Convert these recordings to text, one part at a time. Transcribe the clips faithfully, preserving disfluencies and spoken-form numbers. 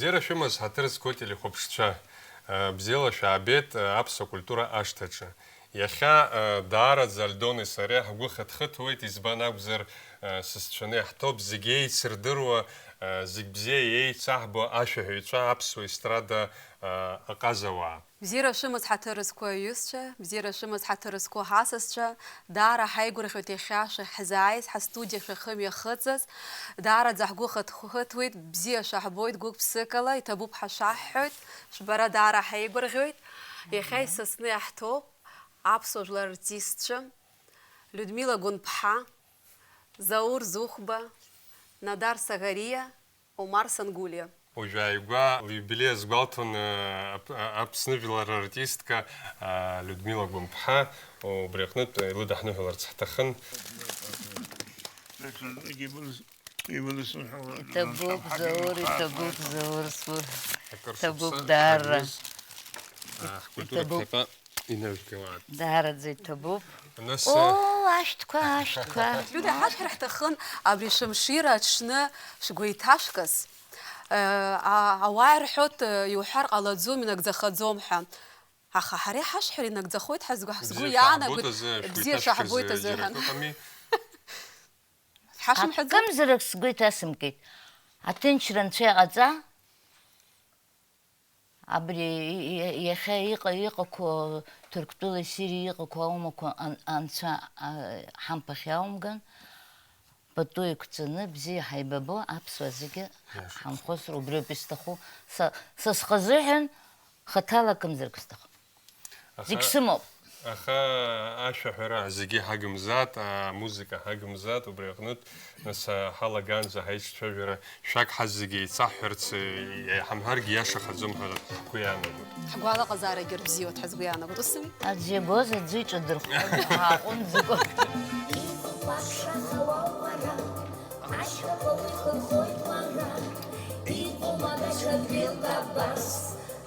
Бзиара шәымаз, ҳаҭыр зқәу телехәаԥшцәа, бзиала шәаабеит аԥсуа культура ашҭаҿы. Иахьа даараӡа Альдони сареи ҳгәы хыҭхыҭуеит, избан акәзар, сасцәаны иаҳҭоуп, зегь еицырдыруа, зегь бзиа еицаҳбо ашәаҳәаҩцәа, аԥсуа естрада аҟазауаа. Бзиара шәымаз, ҳаҭыр зқәу аҩызцәа, бзиара шәымаз, ҳаҭыр зқәу ҳасасцәа, даара ҳаигәырӷьоит иахьа шәахьзааиз, ҳастудиа шәахымҩахыҵыз, даараӡа ҳгәы хыҭхыҭуеит, бзиа шәаҳбоит гәык-ԥсыкала, иҭабуп ҳәа шәаҳҳәоит, шәбара даара ҳаигәырӷьоит. Иахьа исасны иаҳҭоуп аԥсуа жәлар рартистцәа Людмила Гәынԥҳа, Заур Зухба, Надар Сагариа, Омар Сангулиа. Уажә ааигәа лиубилеи азгәалҭон, э, Ап-, а-, Аԥсны жәлар рартистка, а, Людмила Гәымԥҳа, убри аҟнытә илыдаҳныҳәаларц ҳҭахын. Иҭабуп, Заур, иҭабуп, Заур, сгәы. Акыр иҭабуп шықәса даара. Ҳаҩыз, а, ҳкультура иҭабуп. Ԥхьаҟа. Инаргауан. Даараӡа иҭабуп. Нас, Оо, ашәҭқәа, ашәҭқәа. Ҳәа ҳашәҳәар ҳҭахын, абри шәымшира аҽны шәгәы иҭашәкыз. Э, а-, ауаа ирҳәоит, э, иуҳәар ҟалаӡом, инагӡахаӡом ҳәа. Аха ҳара иҳашәҳәар инагӡахоит ҳәа згәы, ҳзгәы бзиа иаанагоит, шәаҳбоит азы, шәгәы бзиа иҭашәкыз шәаҳбоит азы џьара ҳәа. Акы ыҟами? Ҳашәымҳәаӡои? Акымзарак сгәы иҭасымкит. Аҭынчра анцәа иҟаҵа. Абри и-, и-, иахьа иҟа-, иҟақәоу Ҭырқәтәылеи Сириеи иҟақәоу аумақәа ан-, анцәа, а, ҳамԥахь иаумган, пату еиқәҵаны, бзиа ҳаибабо, аԥсуаа зегьы Иашоуп. Ҳанхозар убриоуп исҭаху. Са, са схазыҳәан, хаҭала акымзарак сҭахым. Аха, зегь сымоуп. Аха ашәаҳәара зегьы ҳагымзаат, амузыка ҳагымзаат, убри аҟнытә, нас, ҳалагаанӡа ҳаицәажәара шәак ҳазегьы еицаҳҳәарц, иҳамҳәаргьы иашахаӡом ҳәа ҳгәы иаанагоит. Ҳгәалаҟазаарагьы рбзиоуп ҳәа сгәы иаанагоит, ус ами? Аӡә иагоз аӡәы иҿадырхәон, ааҟәымҵӡакәа. Ашьхақәа уи хырхоит уара, иҟоума даҽа дгьылк абас?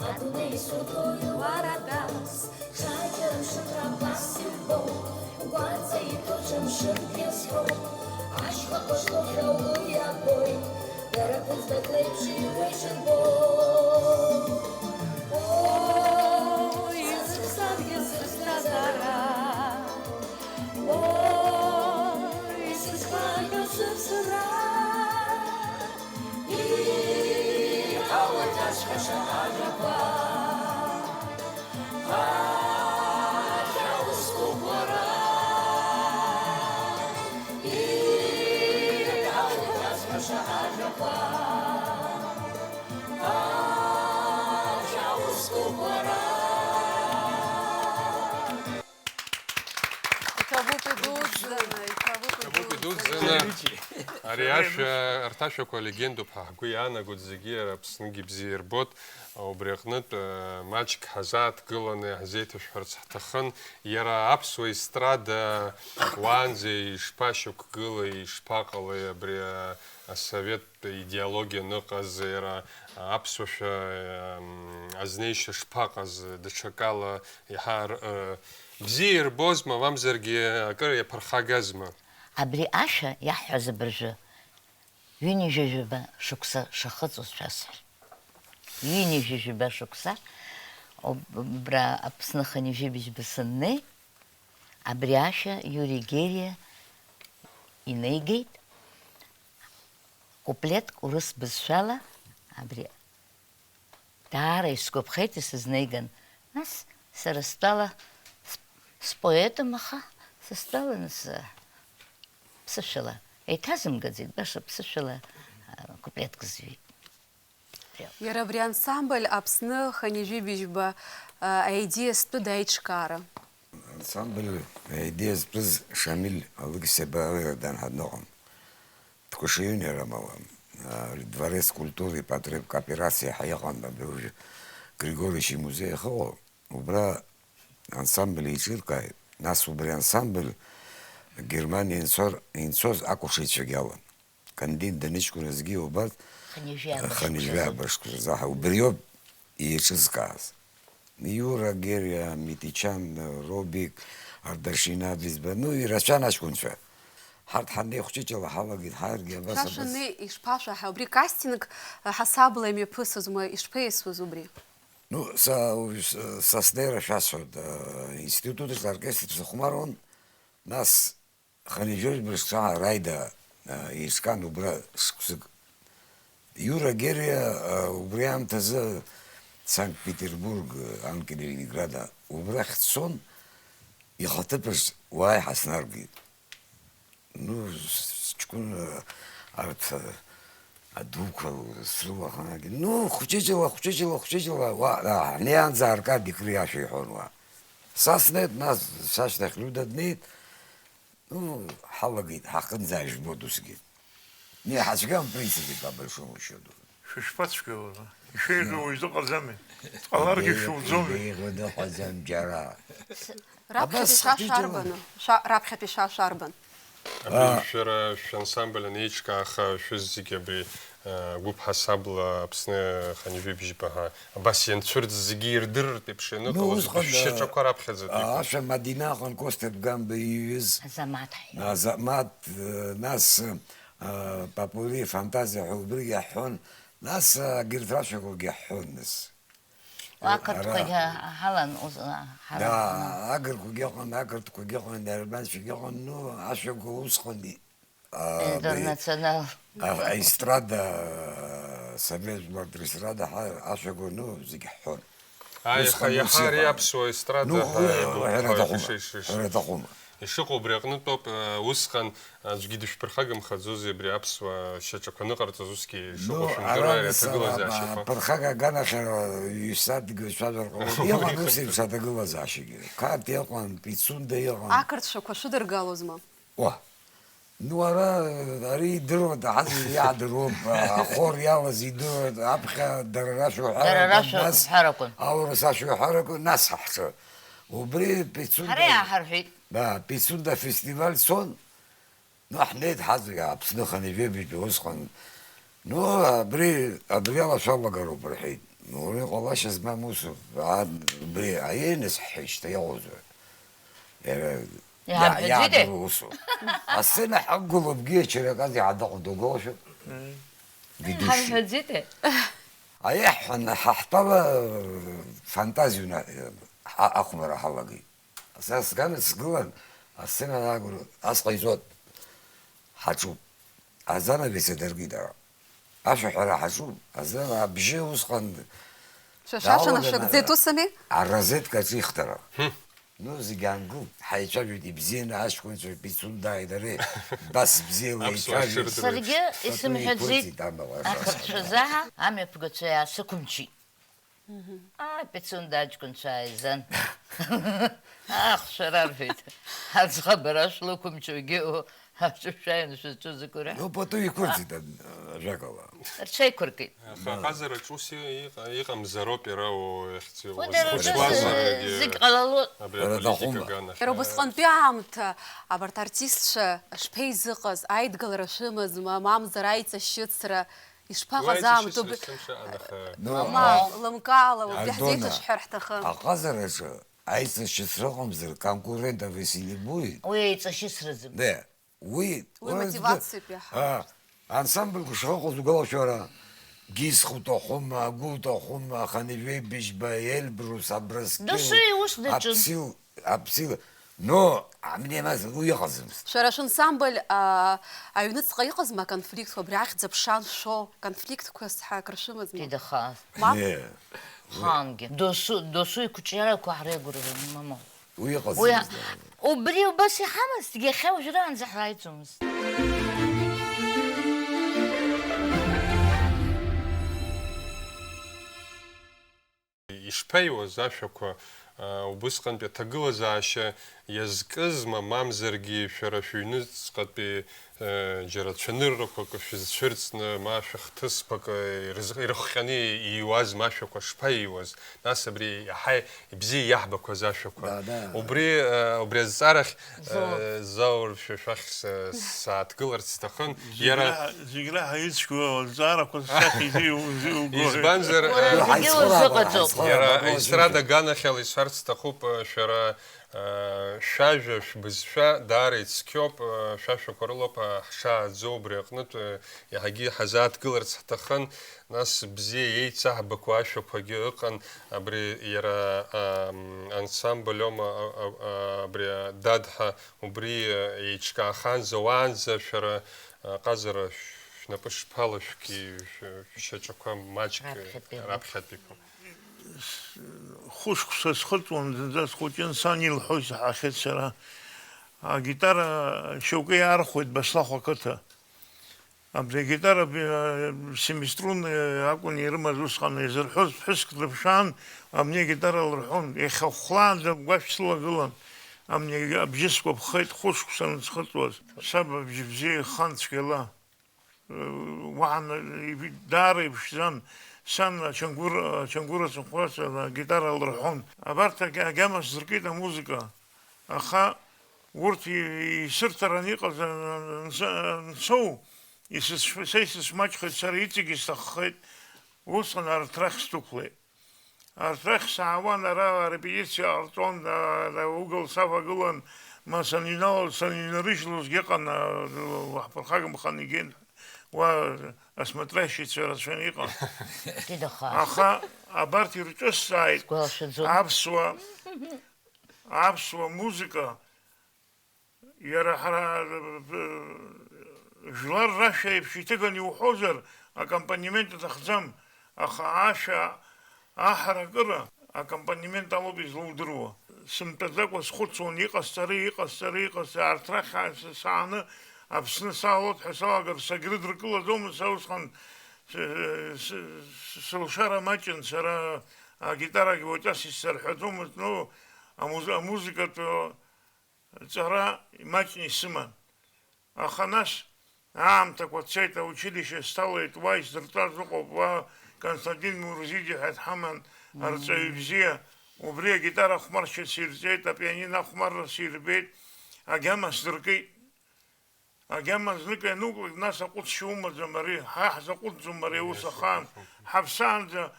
Адунеи судои уарадас, ҽаџьара мшык абас иубо, гәаҵа иҭоу ҽа мшык иазҳәо, ашьхақәа шкылшәа угәы иабоит, дара ԥыӡбак леиԥш иуеи шырбо. О, исыԥсадгьыл сыԥсҭазаара, о, исызхагоу сыԥсра. Иҟалоит ацәгьаша ажәақәа, ашәа узкуп уара. Иҟалоит ацәгьаша ажәақәа, ашәа узкуп уара. Иҭабуп идуӡӡаны, иҭабуп Иҭабуп идуӡӡаны. Идуӡӡаны. Ари ашәа, арҭ ашәақәа легендоуп ҳәа ҳгәы иаанагоит зегьы, иара Аԥсныгьы бзиа ирбоит. Убри аҟнытә, э, маҷк ҳазааҭгыланы иаҳзеиҭашәҳәарц ҳҭахын. Иара аԥсуа естрада уаанӡа ишԥашьақәгылеи, ишԥаҟалеи абри, э, асовет идеологиа аныҟаз, иара аԥсуашәа, э, азнеишьа шԥаҟаз, даҽакала иаҳа р-, э, бзиа ирбозма, мамзаргьы акыр иаԥырхагазма? Абри ашәа иаҳҳәаз абыржәы ҩынҩажәа жәаба шықәса шахыҵуаз шәасҳәар. Ҩынҩажәа жәаба шықәса уб-, убра Аԥсны хынҩажәи быжьба саннеи, абри ашәа Иури Гериа инеигеит. Куплетк урыс бызшәала абри даара исгәаԥхеит исызнеиган. Нас сара стәала с-, споетым, аха са стәала, нас, ԥсышәала еиҭазымгаӡеит, баша ԥсышәала, а, куплетк зҩит. Иара абри ансамбль Аԥсны хынҩажәи быжьба, а, аидеиа зтәыда аиҿкаара? Ансамбль аидеиа зтәыз Шамиль Алықьса-иԥа Аҩра данҳадныҟәон. Дкәашаҩын иара амала. А, Дворец культуры ипатриаркоопера ҳәа иҟан, абри уажәы Григорич имузеи ахьыҟоу, убра ансамбль еиҿыркааит. Нас убри ансамбль Германиа инцор-, инцоз акәашаҩцәагьы алан. Кандид даныҷкәыназгьы убарҭ, хынҩажәи ааба хынҩажәи шықәса ааба шықәса заҳа убриоуп еиҿызкааз. Иура Гериа, Митичан, Робик, Ардашьына Бызба, ну, ирацәан аҷкәынцәа. Ҳарҭ ҳаннеи хәҷыҷала ҳалагеит, ҳаргьы абас, абас. Шәа шәаннеи ишԥашәаҳәа, убри кастинг, а, ҳасабла имҩаԥысызма, ишԥеисуаз убри? Ну, са, уажә с-, са снеира шәасҳәоит, а, институт аҿы оркестр сыхәмаруан, нас Хынҩажәи жәаба шықәса Раида, а, еизган убра шықәсык. Иура Гериа, а, убри аамҭазы Санкт-Петербург, а, анкьа Ленинграда, убрахь дцон, ихаҭыԥаҿ уааи ҳаснаргеит. Ну, с-, сҷкәын, а, арҭ, а, адуқәа срылаханагь, ну, хәҷыҷла, хәҷыҷла, хәҷыҷла, уа, а, ҳнеиаанӡа аркадик риашәа иҳәон уа. Са снеит, нас сашьҭахь Лиуда днеит. Ну, ҳалагеит, ҳахынӡаажәбоит усгьы. Не, ҳацәгьам, в принципе, по большому счету. Шәышԥацәгьоу, уара? Ишеиӷьу уаҩ дыҟаӡами? Дҟаларгьы шәуӡомеи? Ишеиӷьу дыҟаӡам џьара. Раԥхьатәи абас шәа хәыҷык шәарбану? Шәа-, раԥхьатәи шәа шәарбан? Абри, а, шәара шәансамбль анеиҿкааха, шәызегьы абри, а, гәыԥ ҳасабла Аԥсны хынҩажәи бжьба ҳәа абас ианцәырҵ зегьы ирдырыртә еиԥш, ну, ианыҟалаз, усҟан, шәшьаҿақәа раԥхьаӡатәи, а, ашәа Мадина аҟан Костя Бгамба ииҩыз. Азамаҭ ҳәа. Азамаҭ, э, нас, э, Папури Фантазиа ҳәа убригьы ҳҳәон. Нас, э, агьырҭ рашәақәагьы ҳҳәон, нас. Ақырҭқәагьы ара ҳалан, ус, а, ҳалан. Да, агырқәагьы ыҟан, ақырҭқәагьы ыҟан, иарбанцәагьы ыҟан, ну, ашәақәа усҟан и-, а, интернационал. А, аестрада, а, Совет Жәлар Дрессирада ҳа-, ашәақәа, ну, зегь ҳҳәон. Ааи, усҟан иаха-, ус иаҳа ари иҟан. Аԥсуа естрада, ну, ҳәа уи иабо-, ҳәара ҳәа аҭахума, иши-, иши-, ҳәара аҭахума. Ишыҟоу убри аҟнытәоуп, э, усҟан аӡәгьы дышәԥырхагамхаӡозеи абри аԥсуа шьаҿақәа ныҟарҵаз, усгьы ишыҟоу, ну, шәымдыруа, ари арантәи аҭагылазаашьақәа. Аԥырхага аганахьала ҩ-сааҭк ҩацәажәар ҟалоит. Иҟан ус еиԥш аҭагылазаашьагьы. Қарҭ иҟан, Пицунда иҟан. Ақырҭцәақәа шәыдыргалозма? Уа. Ну, ара, ари идыруан, ҳазегьы иаадыруоуп, ахор иалаз идыруан, аԥхьа дара рашәа уҳәарақәа, дара рашәа нас уҳәарақәа, аурыс ашәа уҳәарақәа, нас ҳаҳҿы. Убри Пицунда, ҳара иааҳарҳәеит. Да, Пицунда фестиваль цон. Ну, ҳнеит ҳазегьы, Аԥсны хынҩажәи бжьба усҟан. Ну, абри, абриала шәалагароуп, рҳәеит. Ну, уи ҟалашьа змам усуп. А, абри аиеиныс ҳҳәеит, шьҭа иаҟәыҵуа. Иара иа-, иаҳамҳәаӡеитеи? Иаадыруа усуп. Асцена ҳақәгылоуп, Гиа Череказиа ҳадаҟәыдугоушәа. Мм. Ведущий. Ҳамҳәаӡеитеи? Аиаҳҳәан, ҳа ҳтәала, э, фантазиа уна-, э, ҳа-, ахәмарра ҳалагеит. Са сганы сгылан, асцена иаагәыр-, ас ҟаиҵоит. Ҳаҿуп. Азанавес адыркит ара. Ашәаҳәара ҳаҿуп. Азанавес абжьы усҟан шәа шәашан даауаганы ашәагӡеит, усами? Арозеткаҿы ихтара. Хм. Ну, зегь аангылт, ҳаицәажәеит, ибзианы аҷкәынцәа Пицундааи дареи, бас бзиала аԥсуаа еицәажәеит. Шырдыруеиԥш. Саргьы исымҳәаӡеит, ақырҭцәа заҳа амҩаԥгацәа иаасықәымчит. Мгм. Аа, Пицунда аҷкәынцәа ааизан. Ахә шәара, рҳәеит. Аӡӷаб ара шәлықәымчугьы, аҿы шәааины шәызҿу закәу рҳәеит. Ну, потом иқәырҵеит, а, ажәакала. Рҽеиқәыркит. Аха, да, аҟазараҿ ус иҟа-, иҟамзароуп иара, о, ихьӡ-, уи дара рзы узхәыцуазаргьы зегь ҟалалоит. Абри аполитика аганахь. Иара убасҟантәи аамҭа абарҭ артистцәа шԥеизыҟаз, аидгылара шәымазма, мамзар аиҵашьыцра? Ишԥаҟаз аамҭоуп? Уи аиҵашьыцра сымшаан, аха. Ну, мап, а, лымкаала, убри Ардона, ҳзеиҭашәҳәар ҳҭахын. Аҟазараҿы аиҵашьыцра ыҟамзар, конкурентов если не будет. Уи аиҵашьыцраӡам. Да. Уи, уи уи мотивациоуп иаҳа. А, ансамбльқәа шыҟоу згәалашәо ара, Гизх уҭахума, Агәы уҭахума, Хынҩажәи быжьба, Эльбрус, Абрыскьыл, досу иус даҿын. Аԥсил. Аԥсила. Но, амнемаз уи ыҟаӡамызт. Шәара шәансамбль, а, аҩныҵҟа иҟазма аконфликтқәа, абри ахьӡ-аԥша аншәо, конфликтқәа сҳа-, акрышәымазма? Дидахаз. Мап? Не. Хангьы. Досу, досу иқәҿиарақәа ҳара игәра имамоу. Уи уи ыҟаӡамызт. Убри убас иҳамазҭгьы, иахьа уажәраанӡа ҳраиӡомызт. Ишԥаиуаз ашәақәа, аа, убысҟантәи аҭагылазаашьа иазкызма, мамзаргьы шәара шәыҩныҵҟатәи, э, џьара цәаныррақәак шәызцәырҵны, ма шәыхҭысқәак, э, ирыз-, ирыхҟьаны ииуазма ашәақәа шԥаиуаз? Нас абри иаҳа ибзиа иаҳбақәаз ашәақәа. Да, да. Убри, э, убри азҵаарахь Заур. Э, Заур, шәа-, шәахь са-, сааҭгыларц сҭахын. Зегь Иара раҳа-, зегь раҳа ицқьоу азҵаарақәа сахь изи-, иугои. Избанзар, Уара э, зегьы узыҟаҵоуп. Иара аестрада аганахьала исҳәарц сҭахуп, э, шәара, Шәажәа, шәбызшәа даара ицқьоуп, шәашәақәа рылоуп ҳшааӡо, убри аҟнытә иаҳагьы ҳазааҭгыларц ҳҭахын, нас бзиа еицаҳбақәоу ашәақәагьы ыҟан, абри иара ансамбль ома, абри дад ҳәа убри еиҿкаахаанӡа, уаанӡа шәара аҟазара шәнапы шԥалашәки, шәшьаҿақәа маҷк раԥхьатәиқәа? Хәышықәса схыҵуан, зынӡа схәыҷын, сан илҳәоз ҳаҳахьеит сара. Агитара шьоукы иаархәеит Баслахә ақыҭа. Абри агитара семиструнный акәын ирымаз усҟан, изырҳәоз ԥҳәыск дыԥшаан, абни агитара лырҳәон, иахьа хәлаанӡа гәашә сылагылан, абни абжьы сгәаԥхеит хәышықәса схыҵуаз, саб абжьы бзиа ихан цәгьала. Уаҳа даара иԥшӡан, сан ачамгәыр, ачамгәыр ацынхәрас агитара лырҳәон. Абарҭ агьама сдыркит амузыка, аха урҭ исырҭаран иҟаз анцоу, са исыцәмаҷхеит, сара иҵегьы сҭаххеит, усҟан арҭ рахь сдәықәлеит. Арҭ рахь саауан, ара арепетициа ҟарҵон, угыл савагылан, ма саныҩналоз, саныҩнарыжьлозгьы ыҟан, ҳԥырхагамхан игеит, уа асмотрящийцәа рацәаны иҟан. Аха абарҭ ирҿысҵааит аԥсуа, аԥсуа музыка. Иара ҳара, э, жәлар рашәа еиԥш иҭыганы иуҳәозар, акомпанемент аҭахӡам, аха ашәа аҳаракыра акомпанемент алоуп излоудыруа. Сымтәаӡакәа схәыцуан, иҟасҵари, иҟасҵари, иҟасҵари, арҭ рахь са-, сааны Аԥсны салалоит ҳәа салагар, сагьрыдыркылаӡомызт, са усҟан с-, с-, с-, сылшара маҷын, сара агитарагьы уаҵас исзарҳәаӡомызт, ну, амуз-, амузыкатә ҵара маҷны исыман. Аха нас аамҭақәа цеит, аучилишье сҭалеит, уа исдырҵаз ыҟоуп, уа Константин Мурзиди ҳәа дҳаман, арҵаҩы бзиа, убри агитара ахәмаршьа сирҵеит, апианино ахәмарра сирбеит, агьама сдыркит. Агьама знык иануклак, нас аҟәыҵшьа умаӡам ари, ҳа ҳзаҟәыҵӡом ари аус ахаан, ҳаԥсаанӡа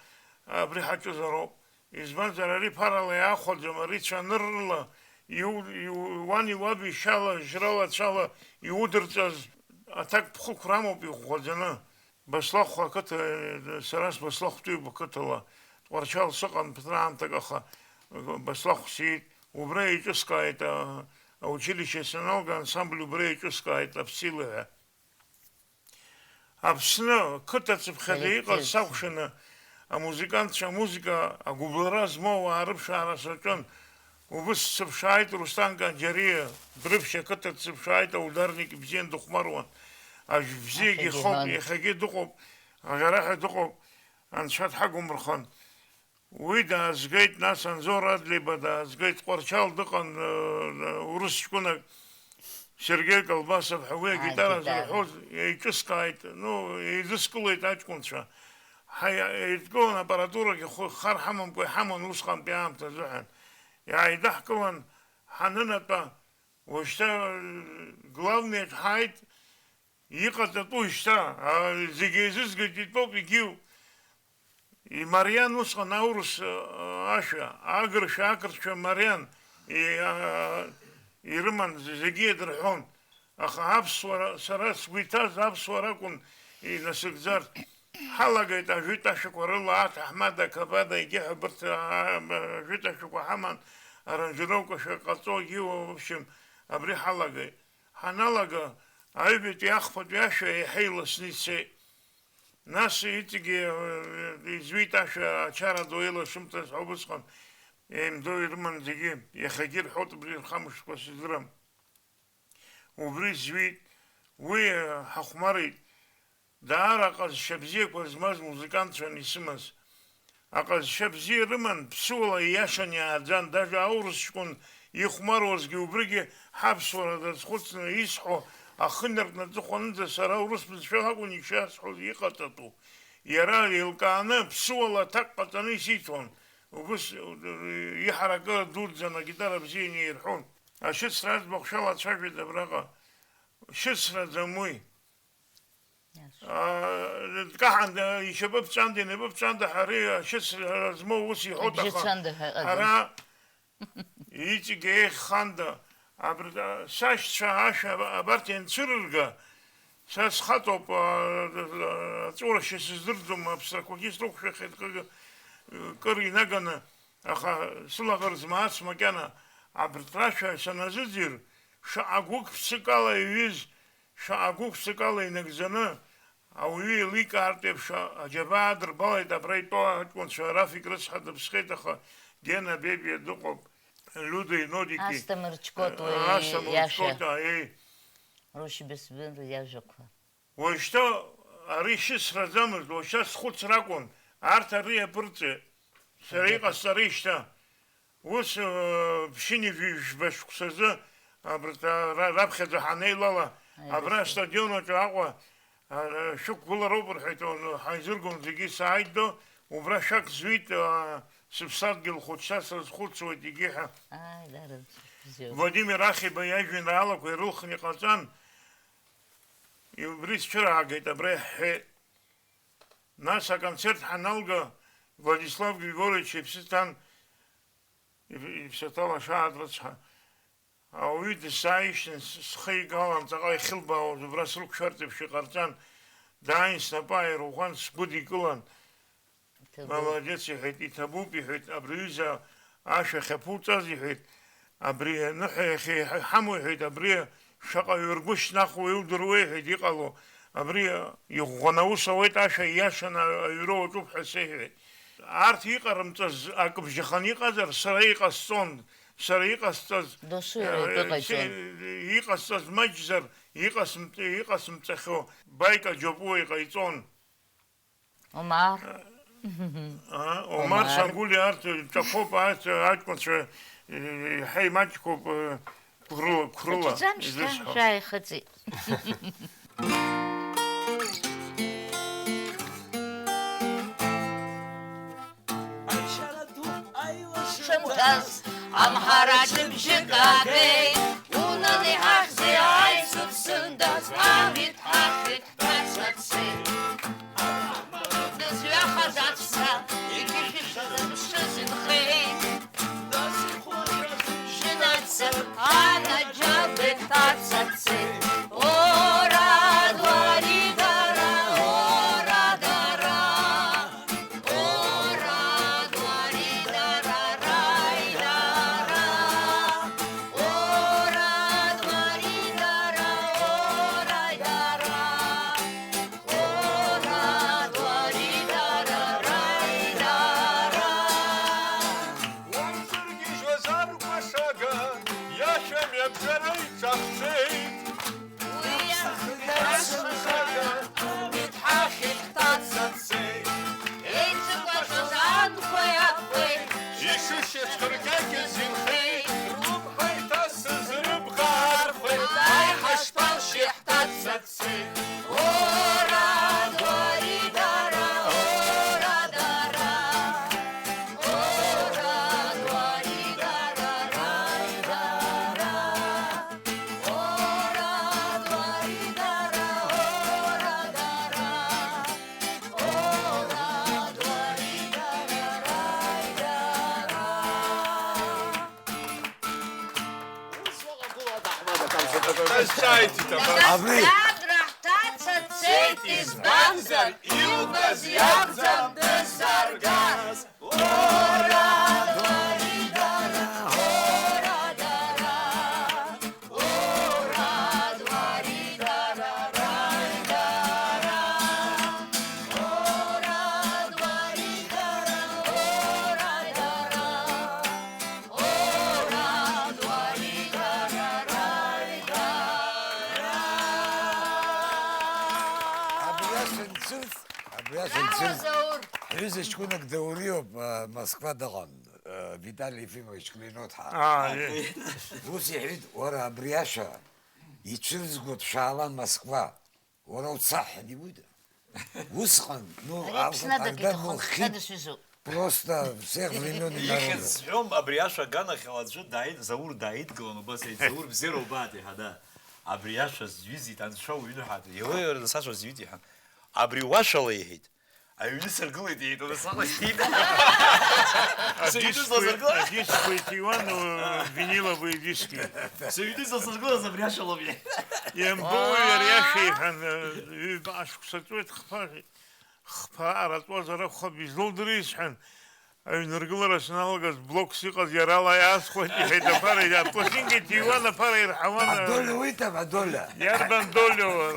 абри ҳаҿызароуп. Избанзар, ари ԥарала иаахәаӡам, ари цәаныррала иу-, иу-, иуани уаби шьала, жьрала, цәала иудырҵаз аҭак ԥхықәрамоуп иӷәӷәаӡаны. Баслахә ақыҭа, сара сбаслахәтәиуп ақыҭала. Тҟәарчал сыҟан ԥыҭраамҭак, аха Баслахә сиит. Убра еиҿыскааит, а-, аучилишье саналга, ансамбль убра еиҿыскааит, Аԥсилы ҳәа. Аԥсны қыҭа цыԥхьаӡа иҟаз сакәшаны, амузыкантцәа амузыка агәыбылра змоу ауаа рыԥшаара саҿын. Убыс дсыԥшааит Рустам Канџьариа, Дрыԥшь ақыҭа дсыԥшааит, аударник ибзиан, дыхәмаруан. Ажә бзиагьы ихоуп, иахьагьы дыҟоуп, аӷьараҳәа дыҟоуп, Анцәа дҳагәымырхан. Уи даазгеит, нас Анзор Адлеиба даазгеит, Тҟәарчал дыҟан, э, урыс ҷкәынак, Сергеи Колбасов ҳәа, уи агитара зырҳәоз еиҿыскааит, ну, еидыскылеит аҷкәынцәа. Ҳаи-, еидкылан аппаратурагьы хәы-, хар ҳамамкәа иҳаман усҟантәи аамҭа азыҳәан. Иааидаҳкылан ҳанынатәа, уажәшьҭа, э, главный аҿы ҳааит, иҟаҵатәу шьҭа, а, зегьы еизызгеит, итәоуп, егьиуп. Имариан усҟан аурыс, а, ашәа, агыршәа, ақырҭшәа мариан, и-, а, ирыман, зегьы иадырҳәон. Аха аԥсуара, сара сгәы иҭаз аԥсуара акәын инасыгӡарц. Ҳалагеит ажәытә ашәақәа рыла аҭаҳмада, ақабада, егьи ҳәа абарҭ, а, ажәытә ашәақәа ҳаман, аранжировкақәа ҟаҵо, егьи, в общем, абри ҳалагеит. Ҳаналага, аҩбатәи ахԥатәи ашәа еиҳа иласны ицеит. Нас иҵегьы, э, изҩит ашәа ачара ду еилашымҭаз ҳәа убысҟан, еимдо ирыман зегьы, иахьагьы ирҳәоит, убри рхамышҭқәа сыздырам. Убри зҩит, уи, э, ҳахәмарит. Даара аҟазшьа бзиақәа змаз музыкантцәан исымаз. Аҟазшьа бзиа рыман, ԥсыуала ииашан иааӡан, даже аурыс ҷкәын ихәмаруазгьы убригьы ҳаԥсуара дазхәыцны исҳәо ахы инаркны аҵыхәанынӡа сара урыс бызшәала акәын ишиасҳәоз иҟаҵатәу. Иара еилкааны ԥсыуала аҭак ҟаҵаны исиҭон. Убыс иҳаракыра дуӡӡан, агитара бзиа инаирҳәон. Ашьыцра аӡбахә шәалацәажәеит абраҟа. Шьыцраӡам уи. Иашоуп. Аа, дкаҳан, ишьапы ԥҵәанда, инапы ԥҵәанда, ҳара ашьыцра змоу ус иҳәоит, ибжьы аха цәанда ҳәа иҟаӡам. Ҳара иҵегь еиӷьханда, абри, сашьцәа ашәа абарҭ ианцәырырга, са схаҵоуп, а, аҵәуарашьа сыздырӡом, аԥсрақәагьы срықәшәахьеит кыр, кыр инаганы, аха сылаӷырӡ маац макьана абарҭ рашәа саназыӡырҩ, шаҟа гәык-ԥсыкала иҩыз, шаҟа гәык-ԥсыкала инагӡаны ауаҩы еиликаартә еиԥш аџьабаа адырбалеит абра итәоу аҷкәынцәа, Рафик рыцҳа дыԥсхеит, аха Гена Бебиа дыҟоуп, Лиудеи Нодики, Асҭамыр Чкотуа, э, Асҭамыр иашәа. Чкотуа, еи. Рушьбеи Сбенра иажәақәа. Уажәшьҭа ари шьысраӡамызт, уажәшьҭа схәыцра акәын, арҭ ари иаԥырҵеит. Сара иҟасҵаришь шьҭа? Ус, э, ԥшьынҩажәи жәба шықәсазы абарҭ, а, ра-, раԥхьаӡа ҳанеилала, абра астадион аҿы Аҟәа, а, шәықәгылароуп рҳәеит, ҳаизыргон зегьы сааидо, убра шәак зҩит, а, сыԥсадгьыл хәыҷ са сазхәыцуеит егьи ҳәа. Ааи, дара бзиоуп. Владимир Ахиба иажәеинраалақәа ирылхны иҟаҵан, убри сцәыраагеит, абра иаҳҳәеит. Нас аконцерт ҳаналга, Владислав Григорьевич иԥсы ҭан, иԥ-, иԥсаҭа лаша дрыцҳа. Ауаҩы дысзааишьҭын, с-, схы игалан, ҵаҟа иахьылбаауаз убра срықәшәартә еиԥш иҟарҵан, дааин снапы ааирӷәӷәан, сгәыдикылан. Иҭабуп. Молодец, иҳәеит, иҭабуп, иҳәеит, абри аҩыза ашәа ахьаԥуҵаз, иҳәеит, абри аныҳәа иахьа иҳамоу, иҳәеит, абри шаҟаҩы ргәы шьҭнахуа иудыруеи, иҳәеит, иҟало, абри иӷәӷәаны аус ауеит, ашәа ииашаны аҩра уаҿуп ҳәа сеиҳәеит. Арҭ иҟарымҵаз акы бжьаханы иҟазар, сара иҟасҵон, сара иҟасҵаз, Досу иара итәы э, ҟаиҵон. Се-, иҟасҵаз маҷзар, иҟасымҵ-, иҟасымҵахьоу Баика Џьопуа иҟаиҵон. Омар. А, Омар Омар. Сангәлиа арҭ ҿахоуп, арҭ аҷкәынцәа, э, ҳаимаҷқәоуп, э, қәрыла, қәрыла Даҿӡам шьҭа, изысҳәо. Шәааихыҵит. Шымҭаз, амҳараҿы бжьык аабеит, унан иҳахьзеи аицыԥсындаз, амит ҳахьит. Дазҩахаз аҵәца, иқьышәышәаз амшын зынхеит. Шьынаҵы анаџьалбеит ҭацацеит. Ора, дуари, дара, ора, дара. Ора, дуари, дара, рай, дара. Ора, дуари, дара, ора, дара. Уамсыргьежьуаз аргәашага, иашәа мҩаԥгара иҵәахӡеит. Уи иахьа ашьыжьага, амит ҳахьит ҳҭаца дцеит. Еицыкәашоз анхәеи абхәеи, ишышьацәхыргагьы зынхеит. Рыбӷа иҭасыз рыбӷа архәеит, аиҳа шԥалшьи ҳҭаца. Ус уаҟагылоу аҭаҳмада, Ҭамсыҭ. Ҭамсыҭ. Абри. Абра ҳҭаца дцеит, избанзар, илбаз иакәӡам дыззаргаз. Ора, дуари, дара, ора, дара. Ора, дуари, дара, рай, дара. Ора, дуари, дара, ора, дара. Абри ацәа нцәырҵ, абри ацәа нцәырҵ. Заур. Ҳҩыза ҷкәынак Даур иоуп, а, Москва дыҟан, а, Витали Ефимович Клейноҭҳа. А, е. Ус иҳәеит, уара, абри ашәа ицәырызго дшәаала Москва. Уара уца ҳәа дибоит. Усҟан, ну, Ари Аԥсны тогда, ну, хит, просто всех времён и народов. Ихьӡ сҳәом, абри ашәа аганахьала аӡәы дааид-, Заур дааидгылан, убас иҳәеит, Заур бзиара убааит, иҳәа, да. Абри ашәа зҩызеит, анцәа уҩны ҳәа. Иуеи, уара, нас ашәа зҩит, иҳәан. Абри уашәала иҳәеит. Аҩны сыргылеит, иеит, уара саҟа сҭит. Сыҩны Адискқәа сласыргылаз. Адискқәа иҭиуан, э, виниловые диски. Сыҩны сласыргылаз абри ашәалоуп, иеит. Ианбоуи ари ашәа иҳәан, э, ҩба ашықәса ҵуеит, хԥа, хԥа араҵуазар акәхап, излоудыри сҳәан, аҩныргылара саналагаз блокс иҟаз иарала иаасхәеит, иҳәеит аԥара, апластинка иҭиуан, аԥара ирҳауан. Адоля уиҭап, адоля. Иарбан долиоу?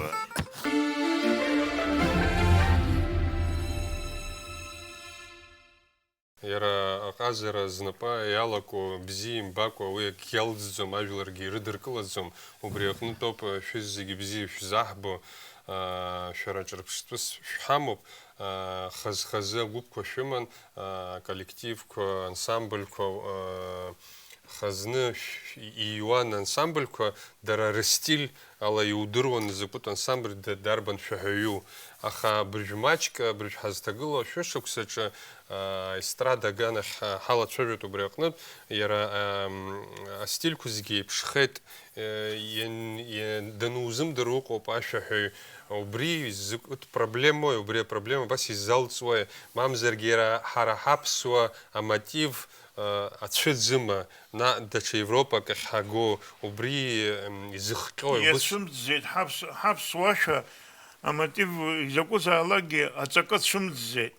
Иара аҟазара знапы иалаку бзиа имбакәа уи акгьы алҵӡом, ажәларгьы ирыдыркылаӡом, убри аҟнытәоуп шәызегьы бзиа шәзаҳбо, аа, шәара ҿырԥштәыс шәҳамоуп, аа, хаз-хазы агәыԥқәа шәыман, аа, аколлективқәа, ансамбльқәа, аа, Хазны шә-, ииуан ансамбльқәа, дара рыстиль ала иудыруан закәытә ансамбль д-, дарбан шәаҳәаҩу. Аха абыржә маҷк, абыржә ҳазҭагылоу ашәышықәсаҿы, аа, естрада аганахь ҳа-, ҳалацәажәоит убри аҟнытә, иара, ам, астильқәа зегьы еиԥшхеит, е, иан-, иан-, данузымдыруа ыҟоуп ашәаҳәаҩ. Убри закәытә проблемои, убри апроблема абас изалҵуеи, мамзаргьы иара ҳара ҳаԥсуа амотив, ацәыӡыма, наҟ даҽа Европак ахь ҳаго, убри изыхҟьои? Иацәымӡӡеит ҳаԥсуашәа амотив изакәызаалакгьы аҵакы цәымӡӡеит.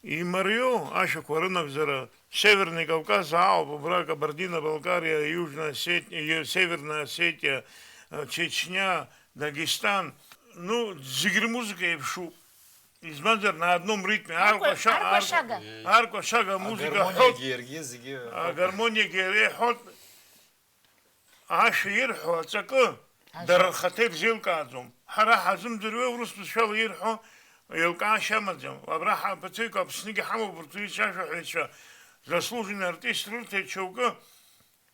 Имариоу ашәақәа рынагӡара Северный Кавказ ауп, убра Кабардино-Балкариа, Южная Осетиа, Северная Осетиа, Чечня, Дагестан, ну, зегь рмузыка еиԥшуп. Избанзар, на одном ритме, аркәашага, аркәашага амузыка ҳәоит, агармониагьы иара иҳәоит, ашәа ирҳәо аҵакы дара рхаҭа ирзеилкааӡом. Ҳара ҳазымдыруеи, урыс бызшәала ирҳәо еилкаашьа амаӡам. Абра ҳа-, Аԥсныгьы ҳамоуп урҭ ицәажәаҳәаҩцәа, заслуженный артист рырҭеит шьоукы,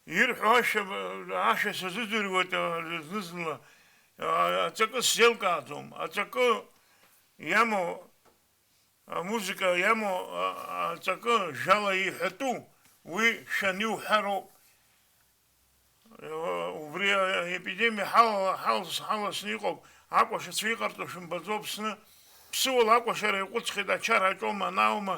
ирҳәо ашәа, ашәа сазыӡырҩуеит, а, зны-зынла. А, аҵакы сзеилкааӡом. Аҵакы иамоу, амузыка иамоу, а, аҵакы, жәала иҳәатәу, уи шәаны иуҳәароуп. Убри аепидемиа ҳалала, ҳалс-, ҳаласны иҟоуп. Акәашацәа иҟарҵо шәымбаӡо Аԥсны. Ԥсыуала акәашара иаҟәыҵхьеит, ачара аҿоума, анаума,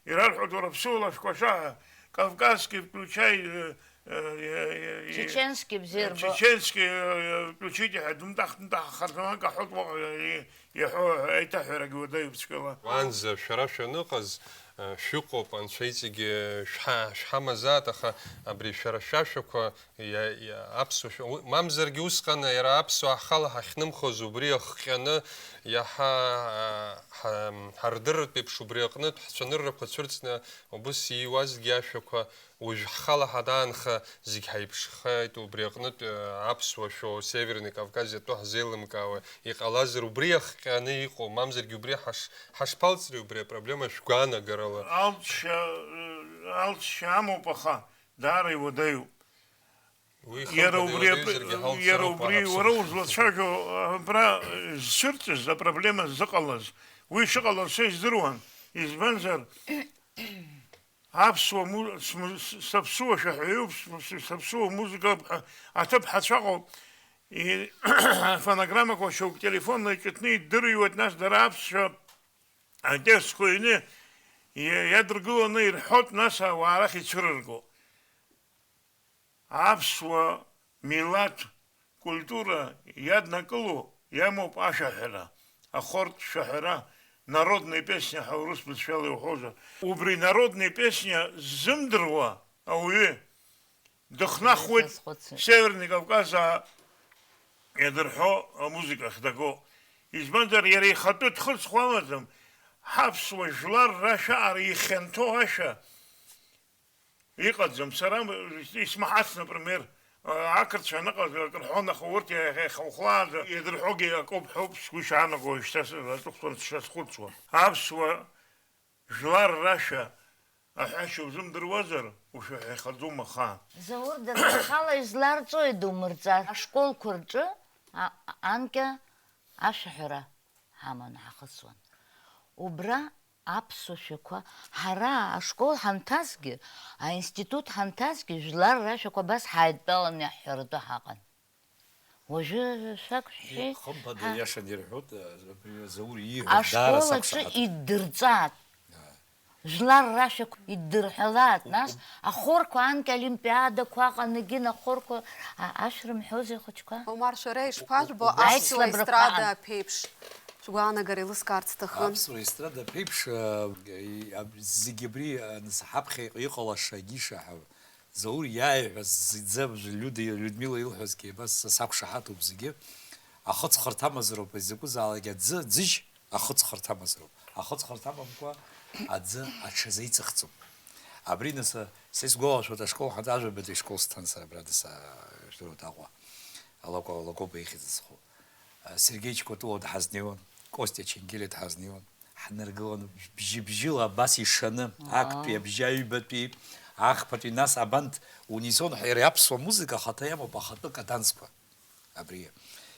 ирарҳәоит, уара, ԥсыуала шәкәашаҳәа, кавказский включай, э, э, э, э, Чеченский бзиа рбо. Чеченский, э, э, включите ҳәа, дымтах-дымтах, харзаманка ҳәоит уаҟа, э, иаҳәо аиҭаҳәарагьы уадаҩуп цәгьала. Уанӡа шәара шәаныҟаз, э, шәыҟоуп, анцәа иҵегьы шәҳа-, шәҳамазаат, аха абри шәара шәашәақәа Иа-, иа-, аԥсуа шәа-, уи, мамзаргьы усҟан иара аԥсуаа ҳхала ҳахьнымхоз убри ахҟьаны иаҳа, а, ҳа-, ҳардырратә еиԥш убри аҟнытә ҳцәаныррақәа цәырҵны убыс ииуазгьы ашәақәа уажә ҳхала ҳадаанха зегь ҳаиԥшхеит, убри аҟнытә, а, аԥсуа шәоу Северный Кавказ иатәу ҳзеилымкаауа иҟалазар убри ахҟьаны иҟоу, мамзаргьы убри ҳаш-, ҳашԥалҵри убри апроблема шәгәаанагарала? Алҵшьа, алҵшьа амоуп, аха даара иуадаҩуп. Иара убри, иара убри уара узлацәажәо абра зцәырҵыз, апроблема зыҟалаз, уи шыҟалаз са издыруан, избанзар, аԥсуа му-, сму-, с-, саԥсуа шәаҳәаҩуп, с-, с-, саԥсуа музыка ҳәа аҭыԥ ҳацәаҟоуп, и-, афонограммақәа шьоук телефонла иҿыҭны иддырҩуеит, нас дара аԥсшәа атекстқәа ҩны иа-, иадыргыланы ирҳәоит, нас ауаа арахь ицәырырго. Аԥсуа милаҭ культура иаднакыло иамоуп ашәаҳәара, ахортә шәаҳәара, народная песня ҳәа урыс бызшәала иуҳәозар. Убри народная песня ззымдыруа ауаҩы дыхнахуеит Северный Кавказаа иадырҳәо амузыка ахь даго. Избанзар, иара ихатәы дхыцхә амаӡам, ҳаԥсуа жәлар рашәаара ихьанҭоу ашәа Иҟаӡам, сара исмаҳац, например, ақырҭцәа аныҟаз акы рҳәон, аха урҭ иахьа ихаухлаанӡа иадырҳәогьы акоуп ҳәоуп сгәы ишаанаго, шьҭа аҵыхәтәан сшазхәыцуа. Аԥсуа жәлар рашәа аҳәашьа узымдыруазар, ушәаҳәахьаӡом ахаан. Заур, дара рхала изларҵои думырҵар? Ашколқәа рҿы а-, анкьа ашәаҳәара ҳаманы ҳахысуан. Убра аԥсуа шәақәа, ҳара ашкол ҳанҭазгьы, аинститут ҳанҭазгьы, жәлар рашәақәа абас ҳаидтәаланы иаҳҳәаратәы ҳаҟан. Уажәы шәак шәҳәеи? Хымԥада, ҳа- иашан ирҳәоит, Заур ииҳәаз даара ашкол аҿы сақәшаҳаҭуп. Иддырҵәааит. Жәлар рашәақәа иддырҳәалааит, нас, ахорқәа, анкьа олимпиадақәа аҟан егьын ахорқәа, а, ашә рымҳәозеи ахәыҷқәа? Омар, шәара ишԥажәбо аԥсуа Аицлабрақәа естрада аҟан. Аԥеиԥш? Шәгәаанагара еилыскаарц сҭахын. Аԥсуа естрада аԥеиԥш, а, и-, аб-, зегь абри, а, нас, ҳаԥхьа иҟ-, иҟалаша егьишаҳау. Заур иааиҳәаз зынӡа Лиуда, Людмила илҳәазгьы абас са сақәшаҳаҭуп зегьы. Ахыҵхырҭа амазароуп, изакәызаалак аӡы, ӡыжь, ахыҵхырҭа амазароуп. Ахыҵхырҭа амамкәа аӡы аҽазеиҵыхӡом. Абри нас, са исгәалашәоит, ашкол ҳаҿы, ажәабатәи ашкол сҭан сара, абра даса, жәдыруеит Аҟәа, Лакоба ихьӡ зху. Сергеич Кәатәыла дҳазнеиуан, Костиа Ченгелиа дҳазнеиуан. Ҳнаргылон бжьы-бжьыла абас ишаны, актәи абжьы, аҩбатәи, ахԥатәи, нас абанҭ унисон ҳәа иара аԥсуа музыка ахаҭа иамоуп ахатәы каданцқәа. Абри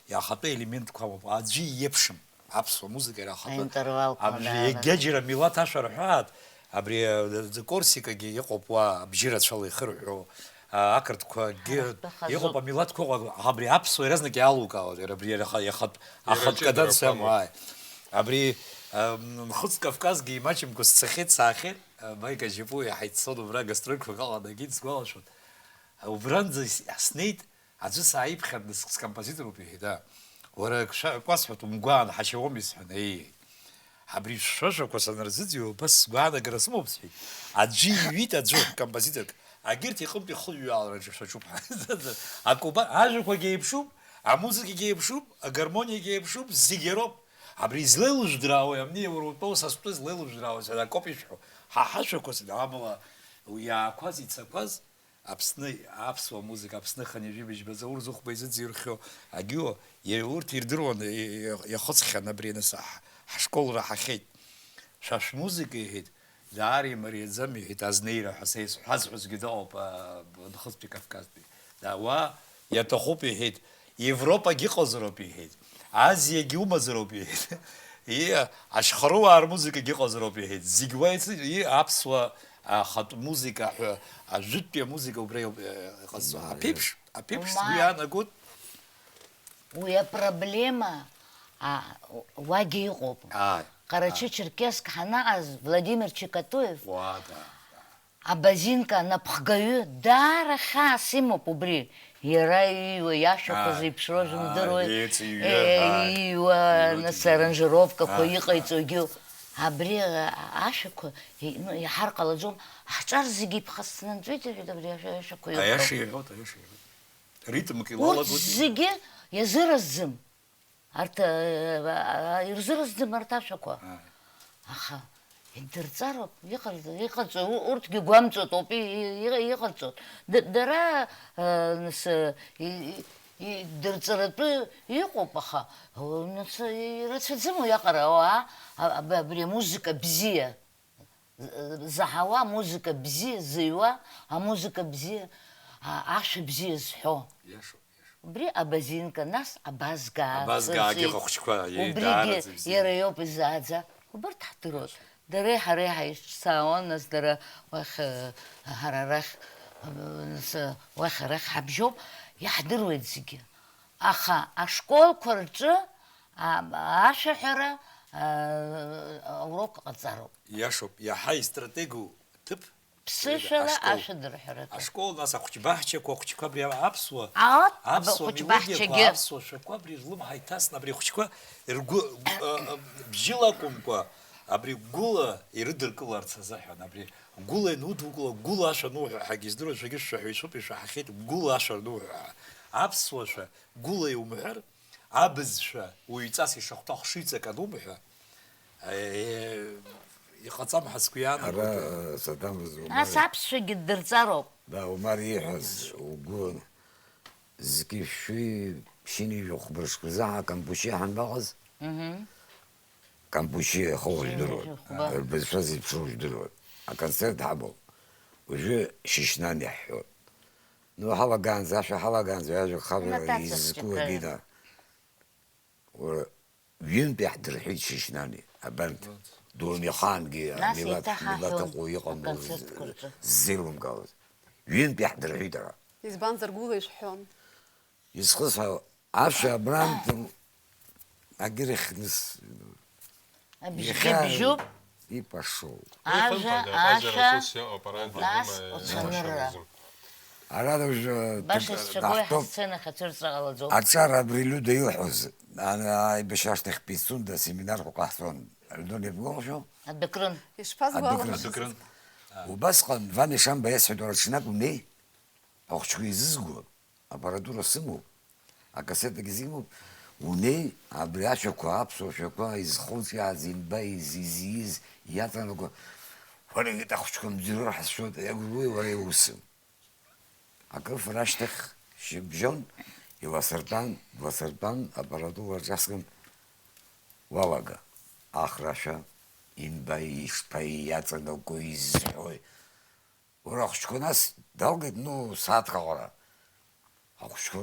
иахатәы елементқәа амоуп, аӡәы иеиԥшым аԥсуа музыка иара ахатәы. Аинтервалқәа абжьы даара. Егьаџьара милаҭ ашәа рҳәаат, абри, э, Корсикагьы иҟоуп уа абжьы рацәала ихырҳәо, а, ақырҭқәагьы иҟоуп, амилаҭқәа ыҟоуп, аха абри аԥсуа иаразнак иалукаауеит, иара абри иара аха-, иахатә, ахатә каданс иамоу, ааи. Абри, э, Нхыҵ Кавказгьы имаҷымкәа сцахьеит, саахьеит, э, Маика Џьапуа иаҳа ицон убра гастрольқәак аҟанаҵ, сгәалашәоит. Убранӡа ис-, снеит, аӡәы сааиԥхьан, нас, скомпозиторуп, иҳәеит, аа. Уара, ак шәа-, ак уасҳәап, умгәаан, ҳашьауам, исҳәан, еиҳәеит. Абри шәшәашәақәа санырзыӡырҩуа, убас сгәаанагара сымоуп, сҳәеит. Аӡәы иҩит, аӡәы, композиторк. Агьырҭ иҟынтә ихыҩҩаалараҿы шәаҿуп ҳәа. Акы уба-, ажәақәагьы еиԥшуп, амузыкагьы еиԥшуп, агармониагьы еиԥшуп, зегь иароуп. Абри излеилыжәдыраауеи, амни, уара утәы са стәы злеилыжәдыраауеи, сара акоуп ишәҳәо. Ҳа ҳашәақәа сыда, амала, уи иаақәаз, ицақәаз, Аԥсны аԥсуа музыка, Аԥсны хынҩажәи быжьба Заур Зыхәба изыӡырҩхьоу агьиуа, иара урҭ ирдыруан, и-, и-, иахыҵхьан абри аныс, ҳ-, ҳашкол раҳахьеит. Шәа шәмузыка, иҳәеит, даара имариаӡам, иҳәеит, азнеира ҳәа са исҳәаз ҳәа зегьы дыҟоуп, а, Нхыҵтәи Кавказтәи. Да, уа иаҭахуп, иҳәеит, Европагь ыҟазароуп, иҳәеит. Азиагь умазароуп, иҳәеит. И, ашьхаруаа рмузыкагь ыҟазароуп, иҳәеит. Зегь уа ицеит, и, аԥсуа, ахатә музыка ҳәа, ажәытәтәи амузыка убра иҟ-, иҟазҵо. Аԥеиԥш, аԥеиԥш сгәы иаанагоит. Уи апроблема, а, уагьы иҟоуп. Ааи, ааи. Ҟарачы-Черкесск ҳанаҟаз, Владимир Чикатуев, Уа, да, да. Абазинка анапхгаҩы даара хьаас имоуп убри. Иара ииуа, иашәақәа зеиԥшроу жәымдыруеи, ииуа, нас, аранжировкақәа иҟаиҵогьы. Абри, а, ашәақәа, и-, ну, иаҳар ҟалаӡом. Ҳҿар зегьы иԥхасҭнанҵәеит, иҳәеит, абри ашәа-, ашәақәа ирҳәо. Аиаша иҳәоит, аиаша иҳәоит. Ритмк урҭ илагоит. Зегьы иазыразӡым. Арҭ, э, э, ирзырӡым арҭ ашәақәа. Ааи. Аха идырҵароуп, иҟарҵо, иҟарҵо, у-, урҭгьы гәамҵуеит ауп, и-, и-, и-, иҟарҵоит. Д-, дара, э, нас, э, и-, и-, идырҵаратәы иҟоуп, аха, о, нас, э, ирацәаӡым уиаҟара, ауаа, а-, аб-, абри амузыка бзиа, з-, заҳауа, амузыка бзиа зыҩуа, амузыка бзиа, а-, ашәа бзиа зҳәо. Иашоуп. Убри абазинка, нас абазгаа, абазгаагьы ахәыҷқәа, иеи, убригьы даараӡа ибзиан. Иара иоуп изааӡа. Убарҭ ҳдыруан. Дареи ҳареи ҳаицҿцаауан, нас дара уахь, э, ҳара арахь, э, нас, э, уахь арахь ҳабжьоуп, иаҳдыруеит зегьы. Аха ашколқәа рҿы, а, ашәаҳәара, а, аурок ҟаҵароуп. Иашоуп, иаҳа истратегу ҭыԥ. Ԥсышәала ашкол. Ашәа дырҳәаратәы. Ашкол, нас ахәыҷбаҳчақәа, ахәыҷқәа абри аԥсуа, аԥсуа мелодиақәа, аԥсуа шәақәа абри рлымҳа иҭасны абри ахәыҷқәа ргәы, э, э, бжьыла акәымкәа, абри гәыла ирыдыркыларц азыҳәан, абри гәыла ианудукыла, гәыла ашәа ануҳәа ҳәагьы издыруа, шәагьы шәшәаҳәаҩцәоуп, ишәаҳахьеит, гәыла ашәа ануҳәа ҳәа. Аԥсуа шәа, гәыла иумҳәар, абызшәа уаҩҵас ишахәҭоу ахшыҩҵак анумҳәа, э, иҟаҵам ҳәа сгәы иаанагоит. Ара, э, Саҭамыз, Умар. Нас аԥсшәагьы ддырҵароуп. Да, Умар ииҳәаз угәы зқьышәи ԥшьынҩажәи хәба шықәса ҳа Кампушьиа ҳанбаҟаз? Мгм. Кампушьиа ахы уажә дыруан. Ԥшьынҩажәи хәба. Рбызшәа зеиԥшроу уажә дыруан. Аконцерт ҳамоуп. Уажәы Шьышьнан иаҳҳәон. Ну, ҳалагаанӡа, ашәа ҳалагаанӡа, ажәа хавера изку агьина. Уара, ҩынтә иаҳдырҳәит Шьышьнани, абанҭ, дунеихаангьы амилаҭ, ҳмилаҭ ыҟоу иҟамло ззеилымкаауаз. Ҩынтә иаҳдырҳәит ара. Избанзар, гәыла ишәҳәон. Изхысҳәаауа, Ашәа абрантә агьырахь ныс-, Абжьгьы иахьа бжьуп. И пошёл. Уи Ажәа, хымԥада, ҳәазар ашәа, ус иҟоуп, арантә нас иҟоума, уцәанырра. Иашамызу? Ара уажәы Баша ҭак-, сцәагои даҳтәоуп. Ҳасценахь ацәырҵра ҟалаӡом. Аҿар абри Лиуда илҳәоз, ан-, аибашьра ашьҭахь Пицунда семинарқәак ҟаҳҵон. Ардон ибгәалашәо? Адәыкрын. Ишԥазгәалашәаз? Адәыкрын. Адәыкрын. Убасҟан Ваня Шамба иасҳәеит, уара ҽнак унеи, ахәыҷқәа еизызго, аппаратура сымоуп, акассетагьы сымоуп, унеи, абри ашәақәа, аԥсуа шәақәа изхылҿиааз, инба изизиз, иаҵанакуа, уара, егьит ахәыҷқәа мӡырҩра ҳазшоит, иагәлуеи уара иусы. Акрыфара ашьҭахь шьыбжьон, иласыртәан, дласыртәан, аппаратура аҿаскын, уалага, ахра ашәа, инбаи, ишԥаи, иаҵанакуеи, изҳәои. Уара ахәыҷқәа нас далгеит, ну, сааҭк аҟара. Ахәыҷқәа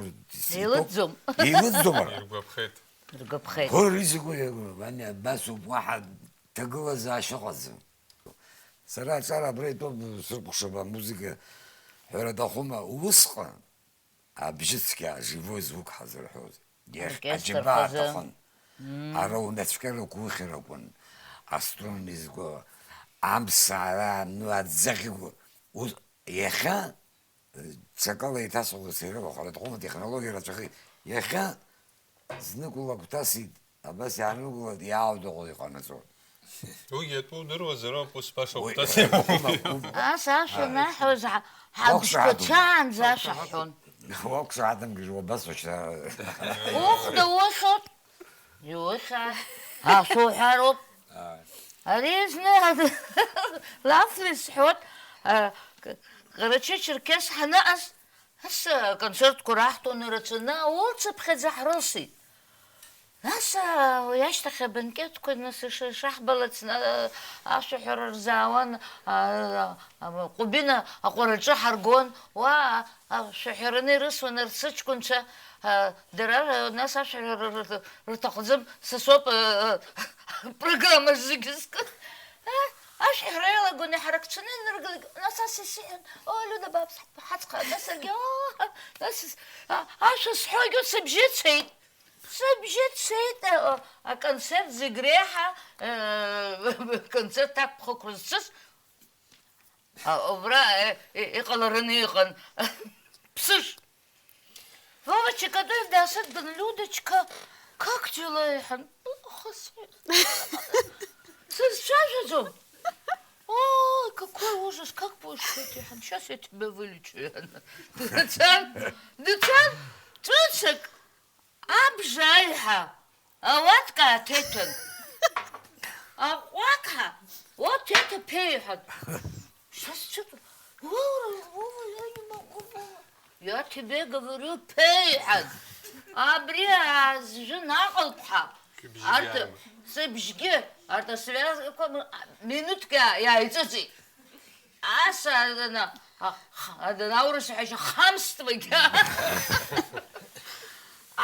еилыҵӡом. Еилыҵӡом ара. Иргәаԥхеит. Иргәаԥхеит. Гәыр изго, Ваниа, абасоуп, уаҳа ҭагылазаашьа ыҟаӡам. Сара аҿар абра итәоуп, срыкәыхшоуп амузыка ҳәара аҭахума, усҟан абжьыцқьа, живой звук ҳазырҳәоз, иахь Оркестр аџьабаа хазы. Аҭахын. Ара унацәкьарақәа ухьыр акәын. Аструнный зго, амсаара, ну, аӡахьгәа. Ус, иахьа, ҽакала еиҭасҳәалоит, сеилахәара дҟәыма, технологиа рацәахеит. Иахьа знык ула гәҭасит, абас иаанугылоит, иааудаҟо иҟанаҵоит. Уигьы атәы удыруазароуп, ус баша Уи, угәҭас имоума? Ас ашәа наҳәоз ҳа-, Уақәшаҳаҭума? Ҳабшьҭацаанӡа ашәа ҳҳәон. Уақәшаҳаҭымгьежьуа убас уашьҭа. Ухәда усоуп. Иухьаа. Ас уҳәароуп. Ааи. Ари зны лафла исҳәоит, а, К-, Ҟарачы-Черқьес ҳаныҟаз, ас аконцертқәа раҳҭон ирацәаны, аурцыԥхьаӡа ҳрылсит. Нас, а, уи ашьҭахь абанкетқәа, нас, иш-, ишаҳбалац, на-, ашәаҳәара рзаауан, а, а, Ҟәбина аҟәараҿы ҳаргон, уа, а, ашәаҳәараны ирысуан арҭ сыҷкәынцәа, а, дара, а, нас ашәаҳәара р-, р-, рҭахӡам, са соуп, а, а, апрограмма зегьы зкыз. А, ашәаҳәара иалагон, иҳаракцәаны иныргалак, нас ас исыҳәон, о, Лиуда бааԥс, ҳацха, нас саргьы, о, нас ис-, а, ашәа сҳәогьы сыбжьы цеит. Сыбжьы цеит, а, аконцерт зегь реиҳа, э, концерт ақәԥхықәра зцыз, а, убра, э, и-, иҟалараны иҟан. Ԥсыш! Вова Чекадоев даасыдган, Людочка, как дела? Иҳәан, плохо, Свет. Сызцәажәаӡом. Ой, какой ужас, как будешь, Свет? Иҳәан, сейчас я тебя вылечу, иҳәан. Дцан, дцан, ҿыцак. Абжа аиҳа, ауатка ааҭеиҭәан. Аҟәақҳа, уа ҭеиҭа ԥеиҳәан. Сасцәык, ура, ура, я не могу, ура. Я тебе говорю, ԥеиҳәан. Абри аазжәын аҟылԥҳа. Арҭ сыбжьгьы, арҭ асвиазкақәа минуҭк иааиҵыҵит. Ас, адана, а, х-, адана аурыс ҳәашьа хамствагьы.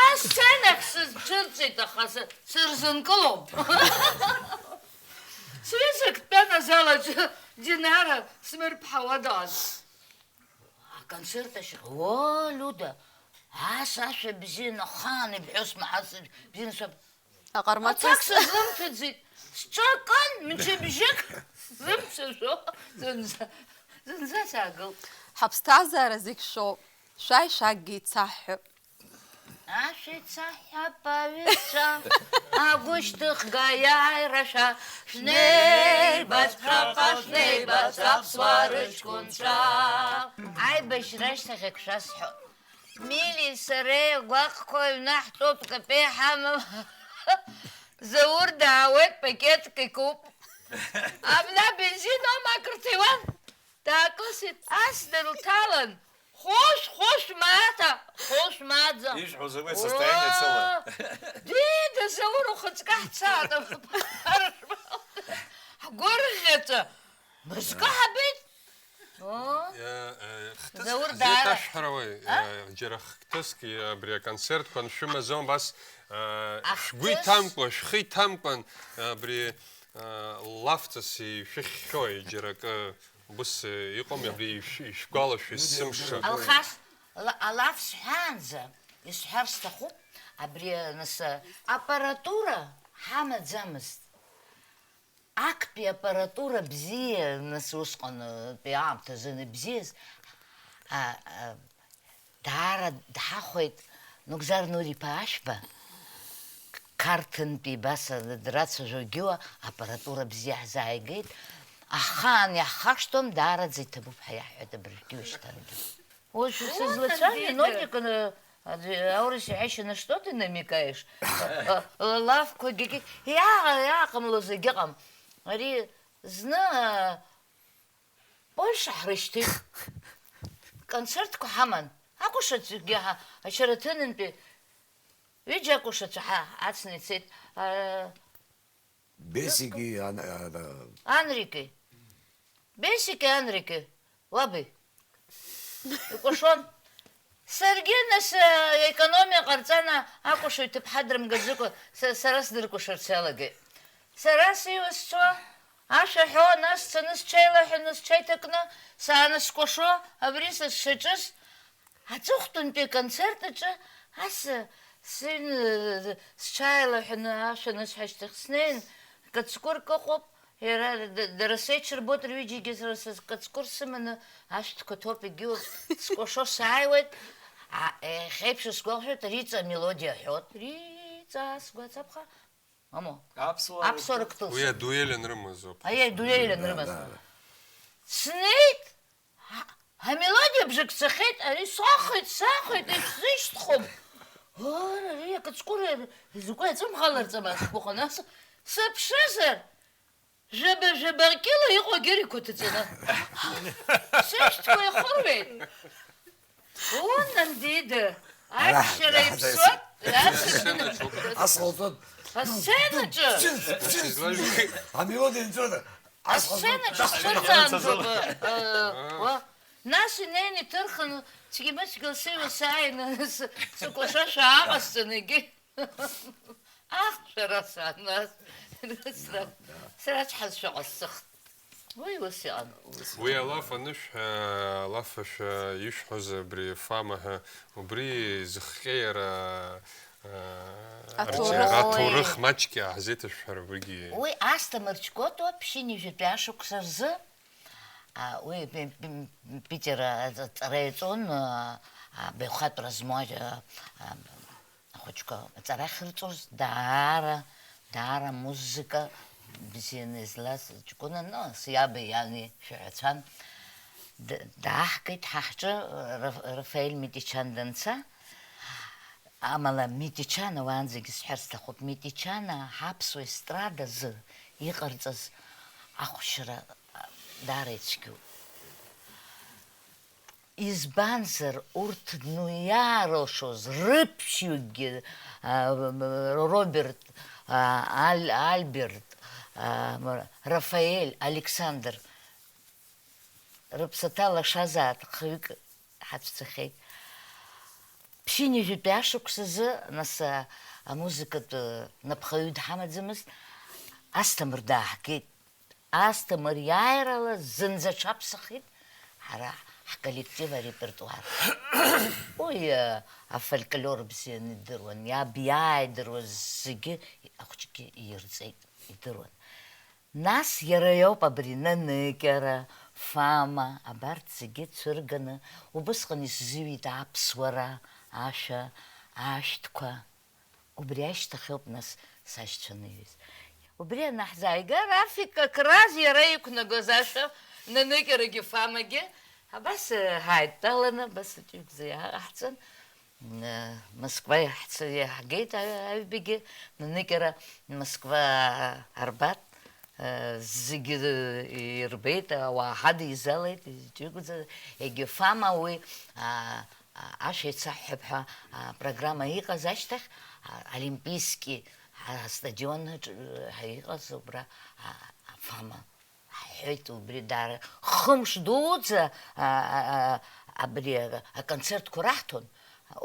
Асценахь сызцәырҵит, аха сы-, сырзынкылом. Сҩызак дтәан азал аҿы, Динара Смырԥҳа уа дыҟан. Аконцерт ашьҭахь, о, Лиуда, ас ашәа бзианы, ахаан ибҳәо смаҳац, бзианы сҳәап. Аҟармаҵыс. Аҭак сызлымҭаӡеит. Сҿы акын, мчыбжьык сзымцәажәо, зынӡа, зынӡа саагылт. Ҳаԥсҭазаара зегь шәоуп. Шәааи, шәакгьы еицаҳҳәап. Ашәа еицаҳҳәап, аҩызцәа, агәышьҭыхга иааирашәа, шәнеибаҵәҟьаҟа, шәнеибаҵәҟьа, аԥсуаа рыҷкәынцәа. Аибашьра ашьҭахь ак шәасҳәап. Милиеи сареи агәаҟқәа аҩны ҳтәоуп, капеи ҳамам. Заур даауеит, пакетк икуп. Абна бензин аума акырҭиуан? Даакылсит, ас дылҭалан. Хәышә, хәышә мааҭ, хәышә мааҭӡа. Ишәҳәо закәи состояние целое? Уаа, дида, Заур, ухаҵкы ҳцаат. Ҳгәырӷьаҵәа. Мызкы ҳабеит. Оо. Э, э, хҭыск Заур даара. Ҳзеиҭашәҳәарауеи? А? Э, џьара хҭыск, э, абри аконцертқәа аншәымазом, абас, э, шәгәы Ахҭыс. Иҭамкәа, шәхы иҭамкәан, э, абри, э, лафҵас ишәыхьхьои, џьара акы, убыс, э, иҟоуми, абри ишә-, ишәгәалашәо, есымша. Алхас, ла-, алаф сҳәаанӡа, исҳәар сҭахуп. Абри, нас, аппаратура ҳамаӡамызт. Актәи аппаратура бзиа, нас, усҟантәи аамҭазы аныбзиаз, а, а, даара дҳахәеит Нугзар Нури-иԥа Ашәба, Қарҭынтәи Баса драцәажәо Гиуа аппаратура бзиа ҳзааигеит, ахаан иаҳхашҭуам, даараӡа иҭабуп ҳәа иаҳҳәеит абыржәгьы уашьҭангьы. Уажә сызлацәажәо, Нотик, э, аӡәы аурыс иҳәашьа, на что ты намекаешь? Э, э, лавқәагьы, иа-, иааҟамло зегь ыҟам. Ари зны, э, Польша ҳрышьҭит. Концертқәа ҳаман. Акәашацәагьы ҳа-, Ачараҭынынтәи ҩыџьа акәашацәа ҳа-, ҳацны ицеит. Э, Бесики, ан-, а, да. Анрики. Бесики Анрики. Уаби. Икәашон. Саргьы, нас, э, економиа ҟарҵан, акәашаҩ ҭыԥҳа дрымгаӡакәа, са, сара сдыркәашарц иалагеит. Сара сиуа сцо, ашәа ҳәо, нас сцаны сҽеилаҳәаны, сҽеиҭакны, сааныскәашо, абри са сшаҿыз, аҵыхәтәантәи аконцерт аҿы ас сыҩны сҽааилаҳәаны ашәа анысҳәа ашьҭахь снеин, кацкәырк ыҟоуп, иара д-, дара сеиҽырбоит рҩыџьагьы, сара сыз-, кацкәыр сыманы ашәҭқәа ҭоуп, егьиуп, скәашо сааиуеит. А, иахьеиԥш исгәалашәоит, Риҵа амелодиа ҳәоит. Риҵа, сгәацаԥха, Мамоу. Аԥсуаа Аԥсуаа рыктәы. Рыктәы. Уи адуель анрымаз ауп. Аиеи, адуель анрымаз. Да, да, да. Снеит, а-, амелодиа бжак цахьеит, ари сахоит, сахоит, исзышьҭхом. Ара, ари акацкәыра закәи аҵымӷаларҵама сгәахәуан, ас сыԥшызар, жәаба-жәаба кьыла иҟоу агьырақәа ҭаҵаны. Сышьҭқәа ихырҩеит. Унан, дида, ара, аччара ара, иԥсуеит, ара, ацәажәара. Асҟалҵон. Асценаҿы. Амелодиа нҵәода. Асценаҿы сцәырҵаанӡоуп, э, уа. Нас инеины иҭырхын, цәгьа-мыцәгьала сыҩуа сааины, с-, сыкәашашәа ааҟасҵан, егьи. Аҳ, шәара санас. Сра-, срацәҳазшәа ҟасҵахт. Уи ус иҟан. Уи алаф анышәҳәа, алаф ашәа ишәҳәоз абри Фама ҳәа, убри зыхҟьеи иара, а, Аҭоурых. Арчаҟа аҭоурых маҷк иааҳзеиҭашәҳәар убригьы. Уи Асҭамыр Ҷкәытуа ԥшьынҩажәатәи ашықәса рзы, а, уи Пи-, Пи-, Питер аҵара иаҿын, а, абаҩхатәра змоу, а, а, Ахәыҷқәа аҵара ахьырҵоз даара, даара музыка бзианы излаз ҷкәынан, ну, сиаби иани шәаҳәацәан. Д-, дааҳгеит ҳа ҳҿы Ра-, Рафаель Митичан данца. Амала Митичана, уаанӡагьы сҳәар сҭахуп, Митичана ҳаԥсуа естрадазы иҟарҵаз ахәшьра, а, даара ицәгьоуп. Избанзар, урҭ ну иаарылшоз рыԥшьҩыкгьы, а, Роберт, а, Аль-, Альберт, а, Рафаель, Александр, рыԥсаҭа лашазаат, хҩык ҳацәцахьеит. Ԥшьынҩажәатәи ашықәсазы, нас, а, амузыкатә напхаҩы дҳамаӡамызт, Асҭамыр дааҳгеит. Асҭамыр иааирала зынӡа аҽаԥсахит ҳара ҳколлектив арепертуар. Уи, э, афольклор бзианы идыруан, иаб иааидыруаз зегьы ахәыҷгьы ирҵеит, идыруан. Нас иара иоуп абри Наныкьара, Фама, абарҭ зегьы цәырганы, убысҟан исзыҩит аԥсуара, ашәа, ашәҭқәа. Убри ашьҭахьоуп нас сашьцәа аныҩыз. Убри анаҳзааига, Рафик как раз иара иқәнагоз ашәа, Наныкьарагьы Фамагьы, абас, э, ҳааидтәаланы, абас аҿыҩгӡа иааҟаҳҵан, э, Москва иаҳца-, иаҳгеит аҩ-, аҩбагьы, Наныкьара Москва арбат, э, зегьы, э, ирбеит, ауаа ҳадеизалеит, иҿыҩгәаӡа, егьи Фама уи, а, а, ашәа еицаҳҳәап ҳәа апрограмма иҟаз ашьҭахь, а, Олимпийски астадион аҿы, а, иҟаз убра, а, Афама ҳҳәеит, убри даара хымш дуӡӡа, а, а, а, абри, а, аконцертқәа раҳҭон,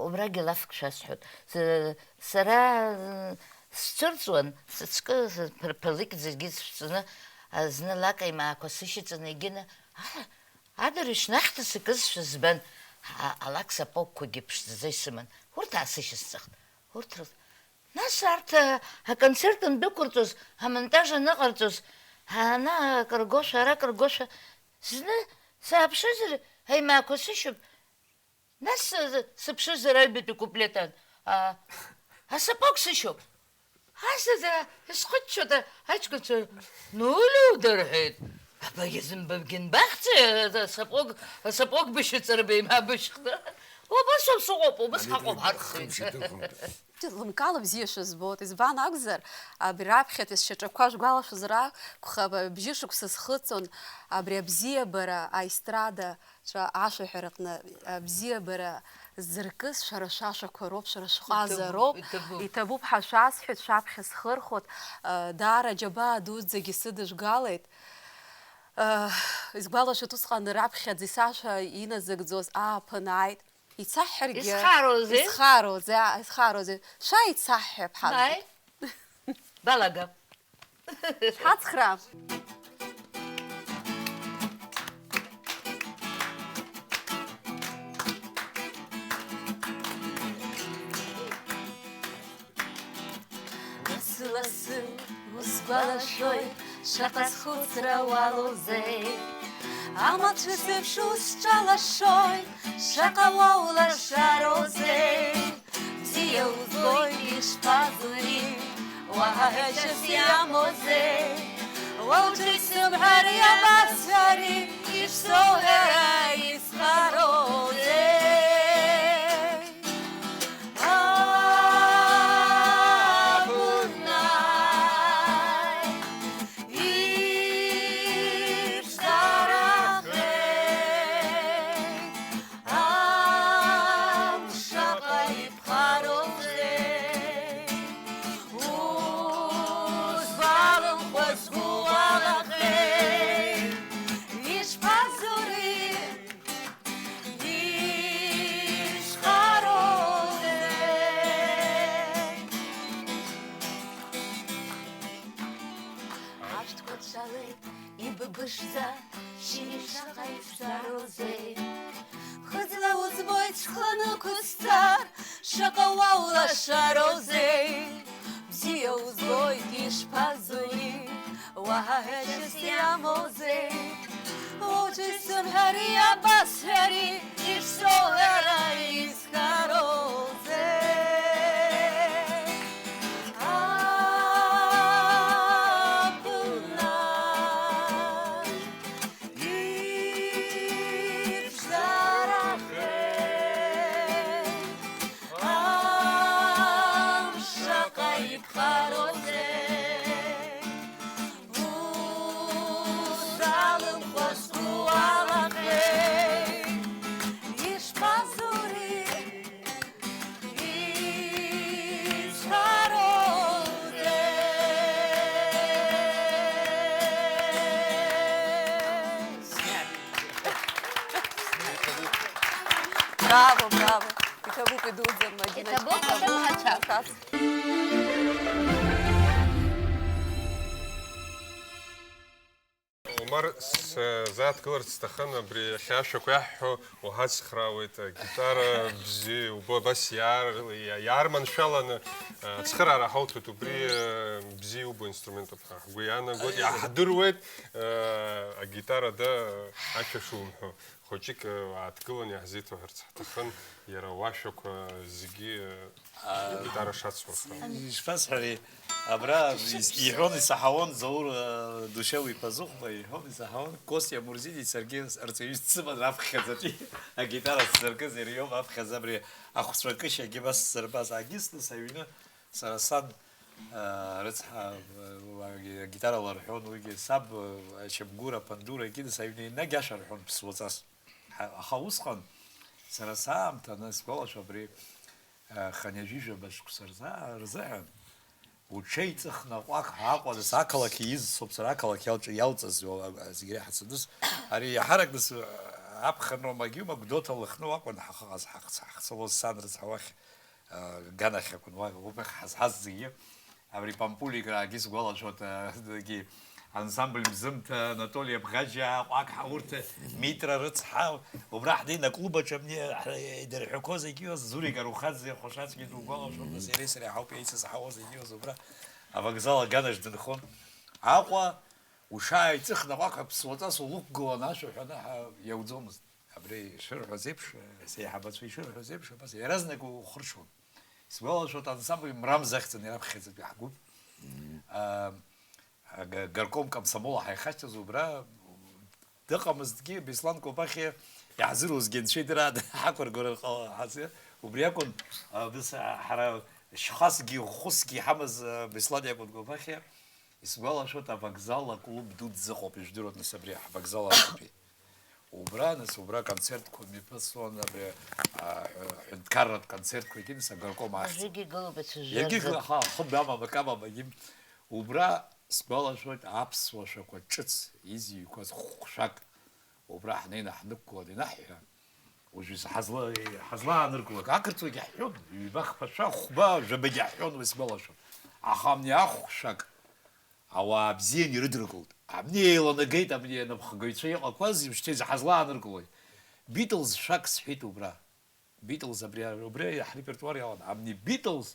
убрагьы лафк шәасҳәоит. С-, сара, ы, сцәырҵуан, сыҵкы, ԥыр-, ԥырлыкьӡагьы сшәҵаны, а, зны лакаимаақәа сышьаҵаны егьины, а, Адырҩаҽны ахьҭа сакызшәа збан, а-, алак сапогқәагьы ԥшӡаӡа исыман, урҭ аасышьасҵахт. Урҭ рыла. Нас арҭ, а, аконцерт андәықәырҵоз, амонтаж аныҟарҵоз, ана акыргошәа, ара акыргошәа, зны сааԥшызар, аимаақәа сышьоуп. Нас, а, сыԥшызар, аҩбатәи куплет ан, а, асапог сышьоуп. Асаӡа схыччоит, аҷкәынцәа, "Ну, Лиуда", рҳәеит. "Абагьы зымбагьы нбахьӡеи, асапог, асапог бышьыҵарбеи, ма бышьхны?" Убас ауп сыҟоуп, убас ҳаҟоуп ҳарҭ зегьы. Лымкаала бзиа шәызбоит, избан акәзар, абри раԥхьатәи сшьаҿақәа шәгәалашәозар акәхап, бжьышықәса схыҵуан, абри абзиабара, аестрада, Ҵәа ашәаҳәараҟны абзиабара зыркыз шәара шәашәақәа роуп, шәара шәҟаза роуп. Иҭабуп, иҭабуп. Иҭабуп ҳәа шәасҳәеит, шәаԥхьа схырхәоит. Даара аџьабаа дуӡӡагьы сыдыжәгалеит. Исгәалашәоит, усҟан раԥхьаӡа исашәа иназыгӡоз ааԥын ааит. Ицаҳҳәаргьы. Исхароузеи? Исхароузеи, аа, исхароузеи? Шәааи, ицаҳҳәап ҳан. Бааи. Балага. Ҳацхраа. Лассы-лассы усгәалашәоит, шаҟа схәыцра уалоузеи. Амацәыс еиԥш усҿалашоит, шаҟа уа улашароузеи. Бзиа узбоит, ишԥазури, уаҳа ҳәашьас иамоузеи? Уаҩ исымҳәари, абасҳәари, ишсоуҳәара исхароузеи? Абнааи ишарахеи, Амш шаҟа иԥхароузеи, узбалымхуа сгәы уалахеи, ишԥазури, ишхароузеи? Ашәҭқәа цәалеит, ибыбышӡа, шьыри шаҟа ишәзароузеи? Ԥхыӡла узбоит схы нықәысҵар, шаҟа уа улашароузеи? Бзиа узбоит, ишԥазури, уаҳа ҳәашьас иамоузеи? Уаҩ исымҳәари, абасҳәари, ишсоуҳәара исхароузеи? Абна ишарахеи, амш шаҟа иԥхароузеи? Узалымхуа сгәы уалахеи, ишԥазури, ишԥароузеи? Браво, браво! Иҭабуп, идуӡӡан, Мадина. Иҭабуп, иҭабуп, ҳацәа. Ҳацә. Омар, сзааҭгыларц сҭахын абри иахьа ашәақәа иаҳҳәо, уҳацхраауеит, агитара бзиа убо, абас иаар-, иа-, иаарманшәаланы, ацхыраара ҳауҭоит, убри, бзиа иубо инструментуп ҳәа ҳгәы иаанагоит, иаҳдыруеит, агитарада ашәа шумҳәо. Хәыҷык, ааҭгыланы иаҳзеиҭоуҳәарц ҳҭахын, иара уашәақәа зегьы, агитара шацу. Ишԥасҳәари, абра ис-, иҳәон, исаҳауан Заур, э, Душев-иԥа Зыхәба, иҳәон, исаҳауан, Костиа Мурзини саргьы арҵаҩыс дсыман аԥхьаӡатәи агитара сзыркыз иара иоуп, аԥхьаӡа абри ахәҵәакышьагьы бас сзырбаз, агьысны саҩны, сара сан, э, рыцҳа, э, агитара ларҳәон, уигьы саб, э, Шьамгәыра Пандура икыдыз аҩны инагьашәа рҳәон ԥсуаҵас. Ҳа-, аха усҟан, сара саамҭа, аны сгәалашәо абри, а, хынҩажәижәаба шықәса рзы-, рзыҳәан, уҽеиҵыхны аҟәақ ҳәа Аҟәа, нас ақалақь ииз соуп сара, ақалақь иалҿ-, иалҵыз, уа-, а, зегь реиҳа сыдус. Ари иаҳарак нас, а, аԥхынроума, Гәдоуҭа, Лыхнау акәын ҳахыҟаз, ҳахц-, ҳахцалоз сан рыцҳа уахь, а, аганахь акәын, уа-, убахь ҳазҳаз зегьы. Абри Пампуликраагьы сгәалашәоит, а, дагьы, ансамбль Мзымҭа, Анатоли Абӷаџьаа, Ҟәақҳа, урҭ, Митра рыцҳа, убра ҳнеины аклуб аҿы абни, ҳа-, идырҳәақәоз егьиоз, Зурик Арухаӡе, Хәашацәгьа дугәалашәома, иареи сареи ҳауп еицызҳауаз егьиоз, убра авокзал аганахь дынхон. Аҟәа ушааиҵых наҟ-ааҟ аԥсуаҵас улықәгыланы ашәа ҳәаны ҳа-, иауӡомызт. Абри ишырҳәаз еиԥш, сеиҳабацәа ишырҳәаз еиԥш, абас иаразнак ухыршәон. Сгәалашәоит, ансамбль Мрамза ахьӡын, иара аԥхьаӡатәи ҳгәыԥ. Мм. А, га-, горком комсомол ҳаихашҭыз убра дыҟамызҭгьы, Беслан Кобахьиа иаҳзыруазгьы анцәа идыраа ҳақәыргылар ҟалахази. Убри акәын, а, быс-, а, ҳара шьхасгьы, хәысгьы иҳамаз, а, Беслан иакәын Кобахьиа. Исгәалашәоит, авокзал аклуб дуӡӡа ыҟоуп, ижәдыруеит, нас, абри ҳвокзал аҟынтәи. Убра, нас, убра концертқәа мҩаԥысуан, абри, а, ҳәынҭқарратә концертқәагьы, нас, агорком ахьӡ. Уажәыгьы игылоуп, ацәажәара. Иагьы зыгь-, ха-, хыб амам, акы амам, агьым. Убра, сгәалашәоит, аԥсуа шәақәа ҿыц изыҩқәаз хәшәак. Убра ҳнеины ҳнықәгылан ианаҳҳәа, уажәы ҳазла-, ҳазлааныркылак, ақырҭуагьы ҳҳәон, ҩба хԥа шәа, хәба, жәабагьы ҳҳәон, уи сгәалашәон. Аха абни ахәшәак ауаа бзианы ирыдыркылт. Абни еиланагеит, абни анапхгаҩцәа иҟақәаз, ушьҭа изы ҳазлааныркылои? Beatles шәак сҳәеит убра. Beatles абри, убри ҳрепертуар иалан. Абни Beatles,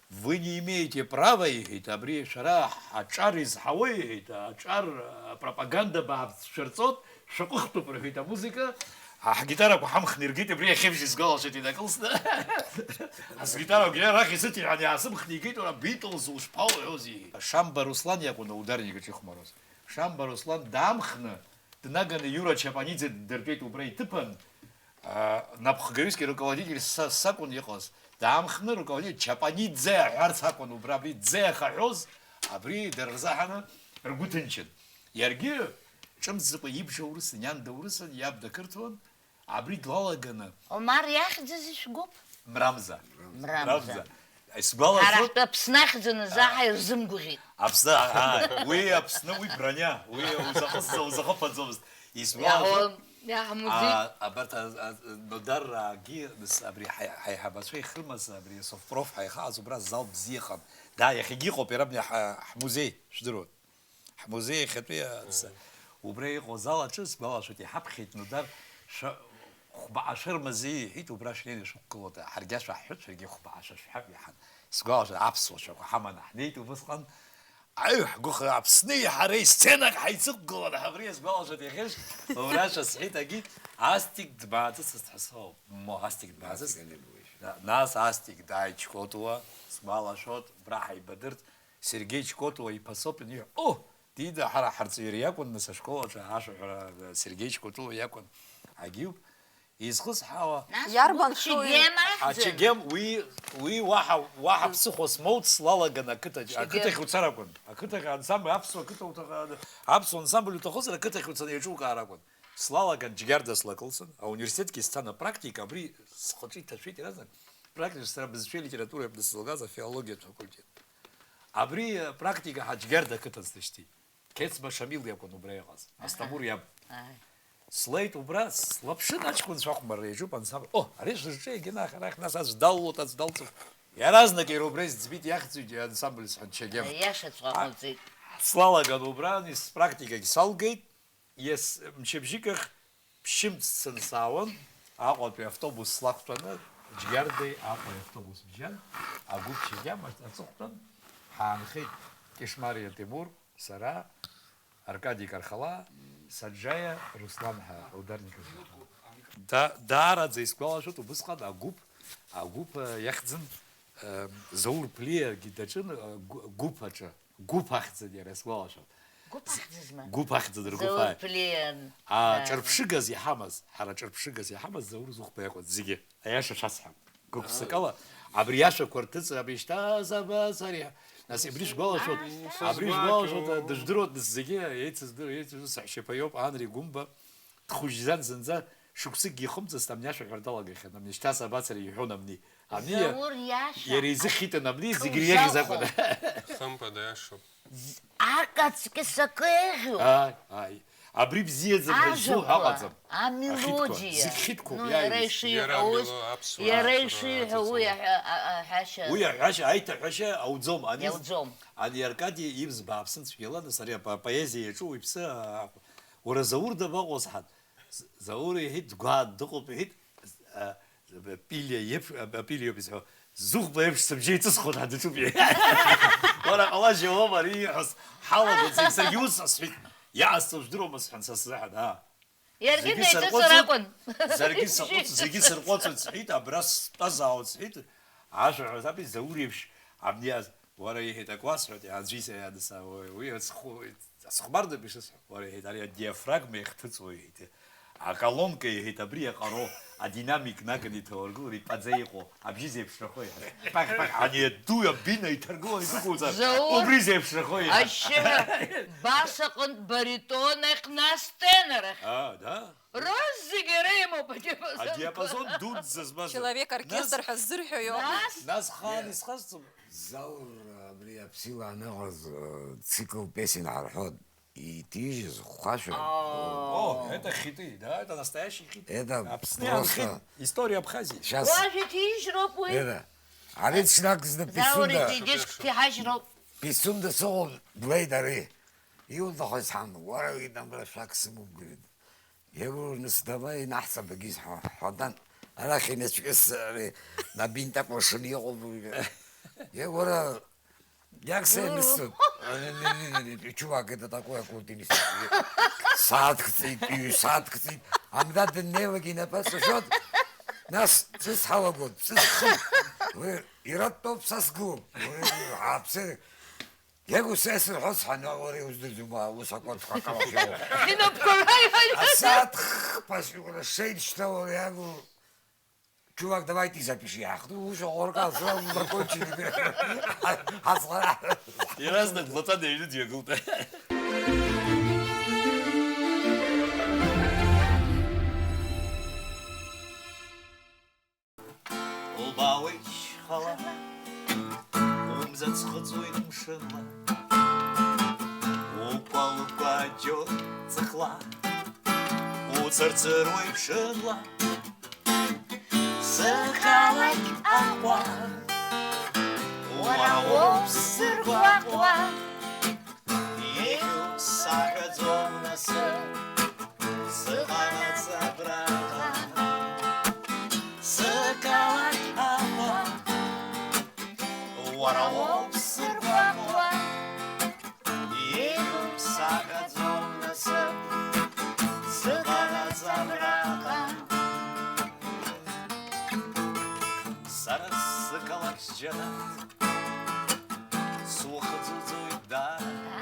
вы не имеете права, иҳәеит, абри шәара ҳаҿар изҳауеи, иҳәеит, аҿар, а, пропаганда бааԥс шәырҵоит, шәаҟәыхтәуп, рҳәеит, амузыка. А, ҳгитарақәа ҳамхны иргеит, абри иахьабжьы сгәалашәеит инакылсны. Ҳгитарақәа арахь исыҭиҳәан, иаасымхны игеит, уара, Beatles ушԥауҳәози? Шамба Руслан иакәын аударник аҿы ихәмаруаз. Шамба Руслан даамхны, днаганы Иура Чапаниӡе ддыртәеит убра иҭыԥан, аа, напхгаҩысгьы руководитель са-, сакәын иҟаз. Даамхны руководитель Чапаниӡе аҳәарц акәын убра, абри ӡе ахаҳәоз, абри дара рзаҳаны ргәы ҭынчын. Иаргьы ҿымҭӡакәа ибжа урысын, иан даурысын, иаб дақырҭуан, абри длалаганы. Омар иахьӡыз ишәгәыԥ? Мрамза. Мрамза. Мрамза. Исгәалашәоит. Ҳара ҳтәы Аԥсны ахьӡын азы, аа, ҳа ирзымгәаӷьит. Аԥсны, аа, уи Аԥсны, уи броня, уи узахысӡа-, узахыԥаӡомызт. Исгәалашәоит. Иаҳ-, иаҳмуӡеит. Аа, абарҭ, а, а, Нодар, аагьы, нас, абри ҳаи-, ҳаиҳабацәа ихрымаз, абри Совпроф ҳаихааз убра зал бзиахан. Да, иахьагьы иҟоуп, иара абни ҳа-, ҳмузеи, шәдыруан. Ҳмузеи иахьатәи, а, ц-, мгм, убра иҟоу азал аҿы сгәалашәоит, иҳаԥхьеит Нодар, шәа-, хәбаҟа шәырмазеи, иҳәеит, убра шәнеины шәықәгылоит, ҳаргьы ашәаҳҳәоит, шәаргьы хәбаҟа шәашәҳәап, иаҳан. Сгәалашәоит, аԥсуа шәақәа ҳаманы ҳнеит убысҟан, аҩ, ҳгәыхра Аԥсни ҳареи сценак ҳаицықәгылан, ҳабри сгәалашәоит иахьеишь, убра шәасҳәеит, агьи, Астик дмааҵыцызт ҳәа соуп, мо, Астик дмааҵыцызт. Астик анибуеишь. Да, нас Астик дааит Чкотуа, сгәалашәоит, убра ҳаибадырт, Сергеи Чкотуа иԥа соуп ианиҳәа, о, дида, ҳара ҳарҵаҩра иакәын, нас ашкол аҿы ашәаҳәара Сергеи Чкотуа иакәын, агьиуп. Изхысҳәаауа, нас иарбан угәы шоу? Чегем ахьӡын? Ачегем, уи, уи уаҳа, уаҳа ԥсыхәа смоут, слалаган ақыҭаҿ, чегем, ақыҭахь уцар акәын. Ақыҭахь ансамбль, аԥсуа қыҭа уҭаха-, аԥсуа ансамбль уҭахозар, ақыҭахь уцаны еиҿукаар акәын. Слалаган, Џьгьарда слакылсын, ауниверситетгьы сцан апрактика, абри схаҿы иҭашәеит иаразнак. Практика сара бызшәеи литературеи аҟны сызлагаз афилологиатә факультет. Абри, э, практика ҳа Џьгьарда ақыҭан сышьҭит. Қьецба Шамил иакәын убра иҟаз, аҳа, Асҭамыр иаб. Ааи. Слеит убра, слаԥшын аҷкәынцәа ахәмарра иаҿуп ансамбль. О, ари шәырҿиагьы нах, арахь нас аӡә даллоит, аӡә далҵуеит. Иаразнак иара убра изӡбеит, иахьӡугьы ансамбль сҳәан, Чегем. Аиашаҵәҟьа ҟалҵеит. Слалаган убра, ани спрактикагь салгеит. Ес-, мчыбжьыкахь ԥшьымц сцаны саауан, Аҟәатәи автобус слақәтәаны, Џьгьардеи Аҟәеи автобус бжьан, агәыԥ Чегем аҵыхәтәан ҳаанхеит Кьышмариа Тимур, сара, Аркади Кархала, Саџьаиа Руслан ҳәа аударникцәа. Да-, даараӡа исгәалашәоит убысҟан агәыԥ, агәыԥ, э, иахьӡын, э, Заур Ԥлиагьы даҿын, э, гәы-, гәыԥ аҿы. Гәыԥ ахьӡын иара, исгәалашәом. Гәыԥ ахьӡызма? Гәыԥ ахьӡын ргәыԥ, Заур ааи. Ԥлиа. А, ҳәа. Ҿырԥшыгас иҳамаз, ҳара ҿырԥшыгас иҳамаз Заур Зыхәба иакәын зегьы, аиаша шәасҳәап. Гәык-ԥсыкала, абри иашақәа рҭыҵра, абри шьҭа сабацари? Нас абри шәгәалашәоит, абри шәгәалашәоит, дыжәдыруеит, нас зегьы еицыздыруа, еицызу саҳәшьаԥа иоуп, Анри Гәымба. Дхәыжьӡан зынӡа, шықәсыкгьы ихымҵыцт, абни ашәаҳәара далагахьан, абни шьҭа сабацари иҳәон абни. Абни иа-, Заур иаша. Иара изы хитын абни, зегь иреиӷьыз акәын. Хымԥада, иашоуп. З-, акаҵкьыс акы еиӷьу? Ааи, ааи. Абри бзиаӡам ҳәа иззуҳәо Ажәақәа, аҟаӡам. Амелодиа. Ахьытқәа, зегь хьытқәоуп, Ну, иара иааҩуаз. Ишиҳәа, Иара ус, амило-, аԥсуара иара ацура ишиҳәа, уи аҵаҵура. Аҳәа-, а-, аҳәашьа. Уи аҳәашьа, аиҭаҳәашьа ауӡом. Ани, Иауӡом. Ани Аркади ибз бааԥсын цәгьала, нас ари апо-, апоезиа иаҿу уи иԥсы, а, уара Заур дабаҟоу, сҳәан. З-, Заур иҳәеит, дгәаан дыҟоуп, иҳәеит, а, Пилиа иеиԥш, а, Пилиоуп изҳәо, Зыхәба иеиԥш сыбжьы еиҵысхуан ҳәа дыҿуп иҳәеит. Уара ҟалашьа уоума ари ииҳәаз, ҳалагоит зегь, саргьы ус сҳәеит, иаасҵо жәдыруама сҳәан, са сзыҳәан, аа. Иаргьы Зегьы неиҵыҵыр сырҟәыҵуеит, акәын. Заргьы сырҟәыҵуеит, зегьы сырҟәыҵуеит, сҳәеит, абра стәазаауеит, сҳәеит, ашәаҳәа саби Заур иеиԥш абни аз, уара иҳәеит, ак уасҳәоит, аӡәы исаиадысаа, уи, уи ацху-, ацхәмарӡоуп ишысҳәо, уара иҳәеит, ари адиафрагма иахҭыҵуа иҳәеит, аколонка иҳәеит, абри иаҟароу, адинамик накын иҭауаргылар, итәаӡа иҟоу, абжьы зеиԥшрахо иҳәеит. Пак, пак, ани аду абина иҭаргыланы идәықәуҵар, Заур, убри зеиԥшрахо иҳәеит. Ашьшьыҳәа, бас аҟынтә баритон ахь, нас тенор ахь. А, да? Рызегь иара имоуп адиапазон. Адиапазон дуӡӡа змаз. Человек оркестр Нас ҳәа ззырҳәо иоуп. Нас Нас хаан исхасҵом. Заур абри Аԥсила аныҟаз, э, цикл песен ҳарҳәон. Иҭижьыз хәашәа. О, это хиты, да, это настоящий хит. Это Аԥсны просто анхит, история Абхазии. Сейчас. Уажәы иҭижьроуп уи. Это. Ари ҽнак зны Заур Пицунда. Идиск ҭиҳажьроуп. Пицунда сыҟоуп, длеит ари. Иуҭаху исҳәан, уара уи дамра шәак сымоуп, говорит. Иагәра нас давай инаҳҵап егьыс ҳәа, ҳәа дан, арахь инацәкьыс ари набинтап машина иҟоуп. Иагәра иаксеимсуп. Чувак, это такой оккультный. Сааҭкҵеит, ҩ-, сааҭкҵеит. Амда дыннеилак инапы сашәот. Нас ҵыс ҳалагоит, ҵыс, ҵыс. Уи ираттоуп, са сгылоуп. Уи ҳаԥсы. Иагу сесыр ҳәа сҳәан, уара иуздырӡом, ус акәатқәа акалахьоу. Инапқәа раҩҳәа. Асааҭ хԥа сиура шеит шьҭа уара иагу. Чувак, давайте запиши, ах, ну, уже оргазм закончили. Ҳазхара. Иаразнак блатан иҩны дҩагылт. Лбаауеит шьхала, умза ҵхыҵуеит мшынла, укәа-лкәаџьоит ҵыхла, уцырцыруеит ԥшынла, сықалақь Аҟәа, уара уоуп сзыргәаҟуа. Иҟоу саҳәаӡом насыԥ, сыҟанаҵ абраҟа. Сықалақь Аҟәа, уара уоуп сзыргәаҟуа. Иҟоу саҳәаӡом насыԥ, сыҟанаҵ абраҟа. Сара сықалақь џьанаҭ, сухӡыӡоит даара.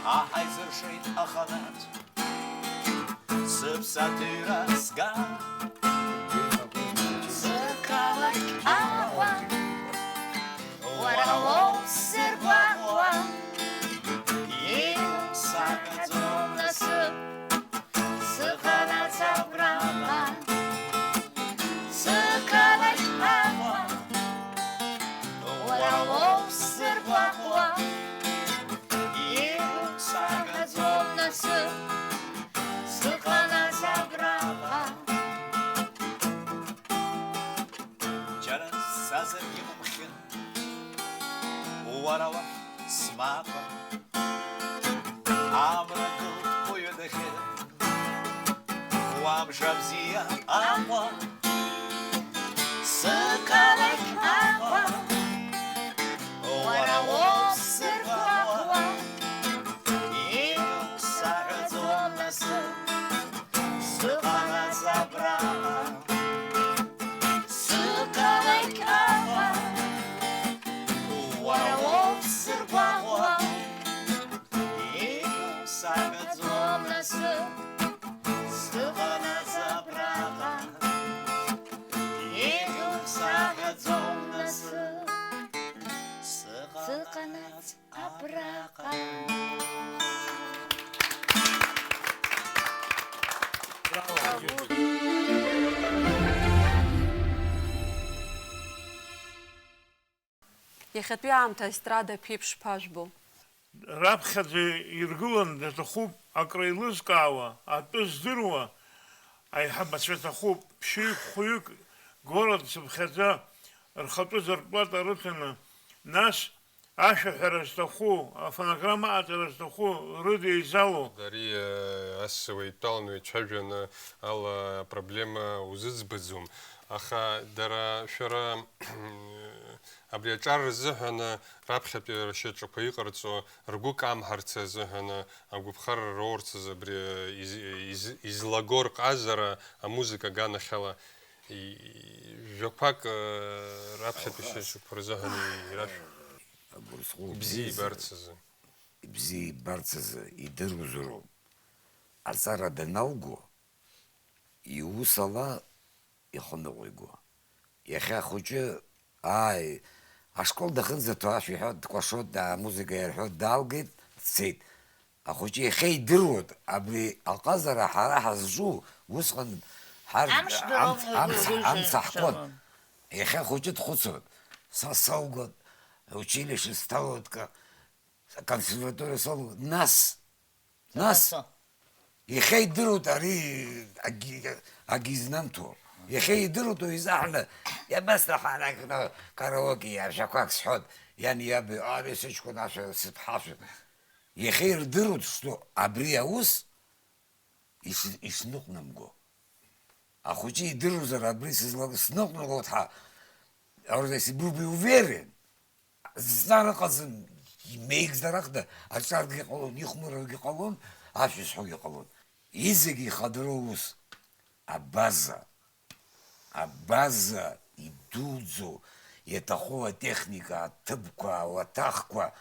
Ҳа ҳаизыршеит аханатә, сыԥсаҭыҩра сган. Сықалақь Аҟәа, уара уоуп сзыргәаҟуа. Иҟоу саҳәаӡом насыԥ, сыҟанаҵ абраҟа, сықалақь Аҟәа, уара уоуп сзыргәаҟуа. Иҟоу саҳәаӡом насыԥ, сыҟанаҵ абраҟа. Џьара сцазаргьы умхьын, уара уахь смаапын. Амра гылт уҩадахьы, уа мшабзиа Аҟәа, сықалақь Аҟәа, уара уоуп сзыргәаҟуа. Иҟоу саҳәаӡом насыԥ, сыҟанаҵ абраҟа. Сықалақь Аҟәа, уара уоуп сзыргәаҟуа. Иҟоу саҳәаӡом насыԥ, сыҟанаҵ абраҟа. Иҟоу саҳәаӡом насыԥ, сыҟанаҵ абраҟа. Иахьатәи аамҭа аестрада ԥеиԥш ԥажәбо. Раԥхьаӡа иргыланы даҭахуп акреилызкаауа, атәы здыруа аиҳабацәа ҭахуп, ԥшьҩык-хәҩык город цыԥхьаӡа рхатәы зарплата рыҭаны, нас ашәаҳәара зҭаху, афонограмма аҟаҵара зҭаху рыдеизалоу. Ари, э, ас уаҩ дтәалан уаҩ дцәажәаны ала апроблема узыӡбаӡом. Аха дара, шәара, абри аҿар рзыҳәан раԥхьатәи ршьаҿақәа иҟарҵо, ргәы камҳарц азыҳәан, агәаԥхара роурц азы абри из-, из-, излаго рҟазара амузыка аганахьала и-, жәақәак, э, раԥхьатәи шьаҿақәа рзыҳәан ирашәҳәа. Агәырсҟәыл Ибзиа бзиазар, ибарц азы. Ибзиа ибарц азы идыруазароуп. Аҵара даналго, иус ала ихы ныҟәиго. Иахьа ахәыҷы, ааи, ашкол дахьынӡаҭоу ашәа иҳәо, дкәашоит, амузыка иарҳәо, далгеит, дцеит. Ахәыҷы иахьа идыруеит, абри аҟазара ҳара ҳазҿу, усҟан ҳар-, Амш дыроуп амц-, ҳәа амц-, игәырӷьо амца ҳкуан. Шәаргәан. Иахьа ахәыҷы дхәыцуеит, са салгоит, училище сҭалоит, ка-, аконсерваториа салгоит, нас, нас, Са-са. Иахьа идыруеит ари агьи-, агьизнамҭо. Иахьа идыруеит уи изаҳәаны, иабасҭаху арахь, ну, караоке ашәақәак сҳәоит, иани иаби, ари сыҷкәын ашәа сыԥҳашәа. Иахьа ирдыруеит, что абри аус ис-, исныҟәнамго. Ахәыҷы идыруазар абри сызлак-, сныҟәнагоит ҳәа, Ордес, был бы уверен. Зҵаара ыҟаӡам, имеигӡар ахда, аҿаргьы ҟалон, ихәмаррагьы ҟалон, ашәа зҳәогьы ҟалон. Изегьы ихадоу аус, абаза, абаза идуӡӡоу, иаҭаху атехника, аҭыԥқәа, ауаҭахқәа,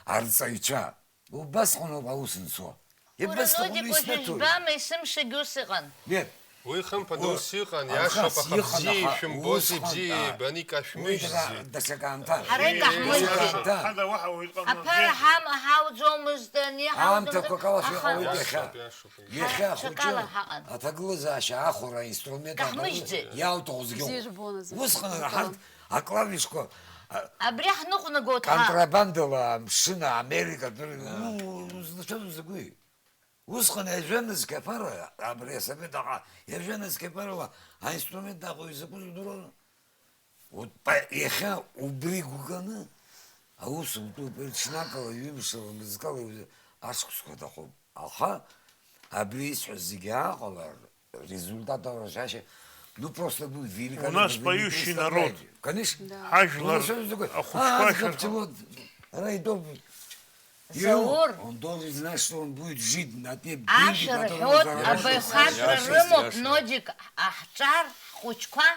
арҵаҩцәа. Убасҟаноуп аус анцо. Ура, Ибасҭаху Нодик, уажәы иснаҭоит. Жәбама, есымшагьы ус ыҟан. Нет. Уи хымԥада О, ус иҟан, Алхас, иашоуп, аха иҟан, бзиа аха ишәымбози, усҟан, бзиа а, ибаны уи икашәмыжьзи. Дара даҽакаамҭан. Ҳара Уи икаҳмыжьит. Даҽакаамҭан. Хада уаҳа уаҩ дҟамлаӡеит. Аԥара ҳам-, ҳауӡомызт, ани Иаамҭақәа ҳауӡомызт, кала аха шыҟоу уи иахьа. Иашоуп, иашоуп. Иахьа ҳа-, ахәыҷы ҽакала ҳаҟан. Аҭагылазаашьа ахәара аинструмент Икаҳмыжьӡеит. Иауҭаху зегьы Бзиа ыҟоуп. Ибон азы. Усҟан ҳарҭ Икаҳмыжьӡеит. Аклавишқәа, а, Абри ҳныҟәнагоит ҳа. Контрабандала амшын, Америка, дыр-, Аа. ну, узлацәажәо закәи? Усҟан иажәамызқьаԥара, абри асовет аҟа иажәамызқьаԥарала аинструмент аҟоу изакәыз удыруан? Утәа иахьа убри гәыканы аус утәуп, ҽнакала, ҩымшала, мызкала, ашықәсқәа аҭахуп. Аха абри исҳәаз зегьы ааҟалар, результат аура шәашьа, ну, просто будет великолепно. У нас поющий народ. Конечно. Да. Ҳажәлар Ну, что такое? ахәыҷқәа А, шәырҳәо. Ара идоуп. Заур. Он должен знать, что он будет жить на те деньги, Ашәа которые он рҳәоит, заработал. Абаҩхатәра Иашоуп, рымоуп, иашоуп. Нодик, аҳҿар, ҳхәыҷқәа,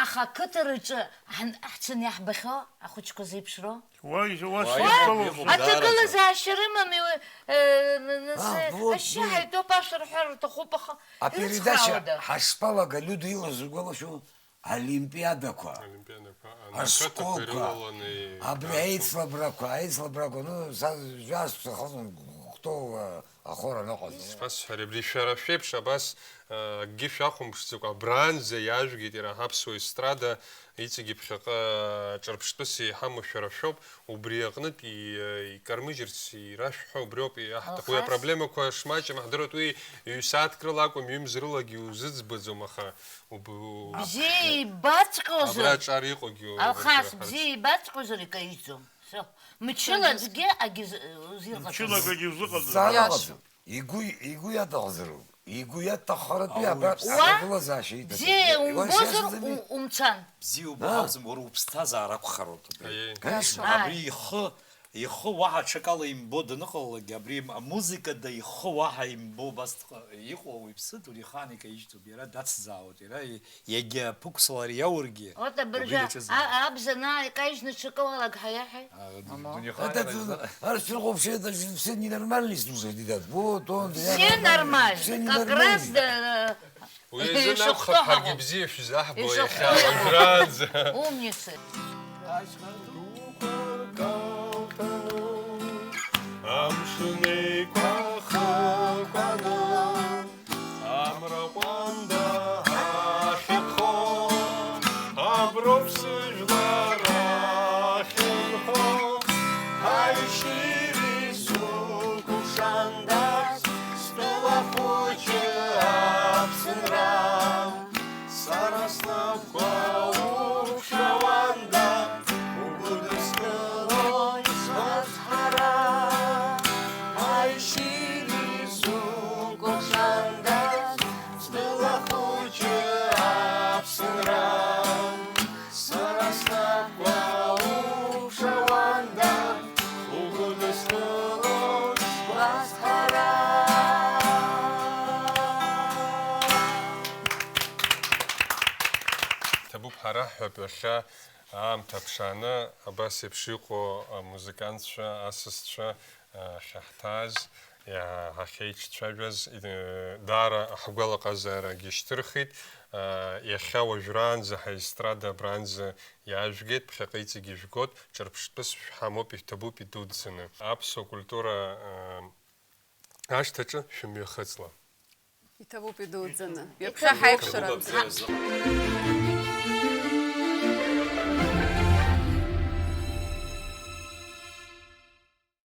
аха ақыҭа рҿы ҳн-, ҳцаны иаҳбахьоу ахәыҷқәа зеиԥшроу? Уа, уа, Уа, сеидтәалоуп. Иҟоуп, Аҭагылазаашьа рымами, уи, э, н-, н-, А, с-, вот, ашьшьыҳәа вот. Итәоуп, ашәа рҳәар рҭахуп, аха А передача ирыцхраауада? Ҳашԥалага, Лиуда илаз угәалашәо? Олимпиадақәа, Олимпиадақәа, анкрытақәа ашколқәа, ирылаланы абри иаартын. Аицлабрақәа, аицлабрақәа, ну, са жәасҭахын, кто, э, ахор аныҟаз. Исҳәасҳәари, абри шәара шәеиԥш абас, э, акгьы шәахәамԥшӡакәа, абранӡа иажәгеит иара ҳаԥсуа естрада, иҵегьы ԥхьаҟа ҿырԥштәыс еиҳамоу шәара шәоуп, убри аҟнытә и-, икармыжьырц ирашәҳәо убриоуп иаҳҭаху. Уи Алхас. Апроблемақәа шмаҷым ҳдыруеит, уи ҩ-сааҭк рыла акәым, ҩымз рылагьы узыӡбаӡом, аха уб-, у-, Бзиа ибаҵәҟьозар. Абра аҿар иҟоугьы Алхас, убырҭ бзиа ибаҵәҟьозар икаижьӡом. Всё. Мчыла аӡәгьы агьыз-, узирҟаҵаӡом. Мчыла акгьы узыҟаҵаӡом. Заанаҟаӡам. Игәы, игәы иаҭахзароуп. Игәы иаҭаххаратәи Ауаҩ абра-, иԥсы. Уа, аҭагылазаашьа иҭатәуп. Бзиа Уа умбозар, ишьацызами? У-, умцан. Бзиа убо Нас? Акәӡам, уара уԥсҭазаара акәхароуп абри. Аиеи. Конечно. Ааи. Абри ихы, ихы уаҳа ҽакала имбо даныҟалалак, абри ам-, амузыкада ихы уаҳа имбо убас дҟа-, иҟоу уаҩԥсыт, уи ихаан икаижьтәуп, иара дацзаауеит, иара и-, иагьа ԥықәслар иаургьы, Вот абыржәы убри даҿызаауеит. А-, абз анааикажьны ҽакы уалаг ҳаиаҳәеи? А, д-, Мамоу. Дунеихаан Аҭаҭын, ара изна- ара шәырҟәыԥшьеит, это же все ненормальные слушатели, да. Вот он, Все я нормально, нормально, все как раз, ненормальные. Да, Уи азын Ишахәҭоу акәхап ҳаргьы ҳаҟоуп. Бзиа шәзаҳбо Ишахәҭоу иахьа ҳаҟоуп. Уажәраанӡа. Умницы. Амшын еиқәа хықәаны, амра ҟәанда ахьыԥхо, аброуп сыжәлар ахьынхо, аишьыри Ҩахьа аамҭа ԥшааны абас еиԥш иҟоу амузыкантцәа, асасцәа, а, ахьаҳҭааз, иа-, ҳахьеиҿцәажәаз, э, даара ҳгәалаҟазаарагьы шьҭырхит. А, иахьа уажәраанӡа ҳаестрада абранӡа иаажәгеит, ԥхьаҟа иҵегьы ижәгоит, ҿырԥштәыс шәҳамоуп, ишәҭабуп идуӡӡаны. Аԥсуа культура, а, ашҭаҿы шәымҩахыҵла. Иҭабуп идуӡӡаны. Ҩаԥхьа ҳаиқәшәара.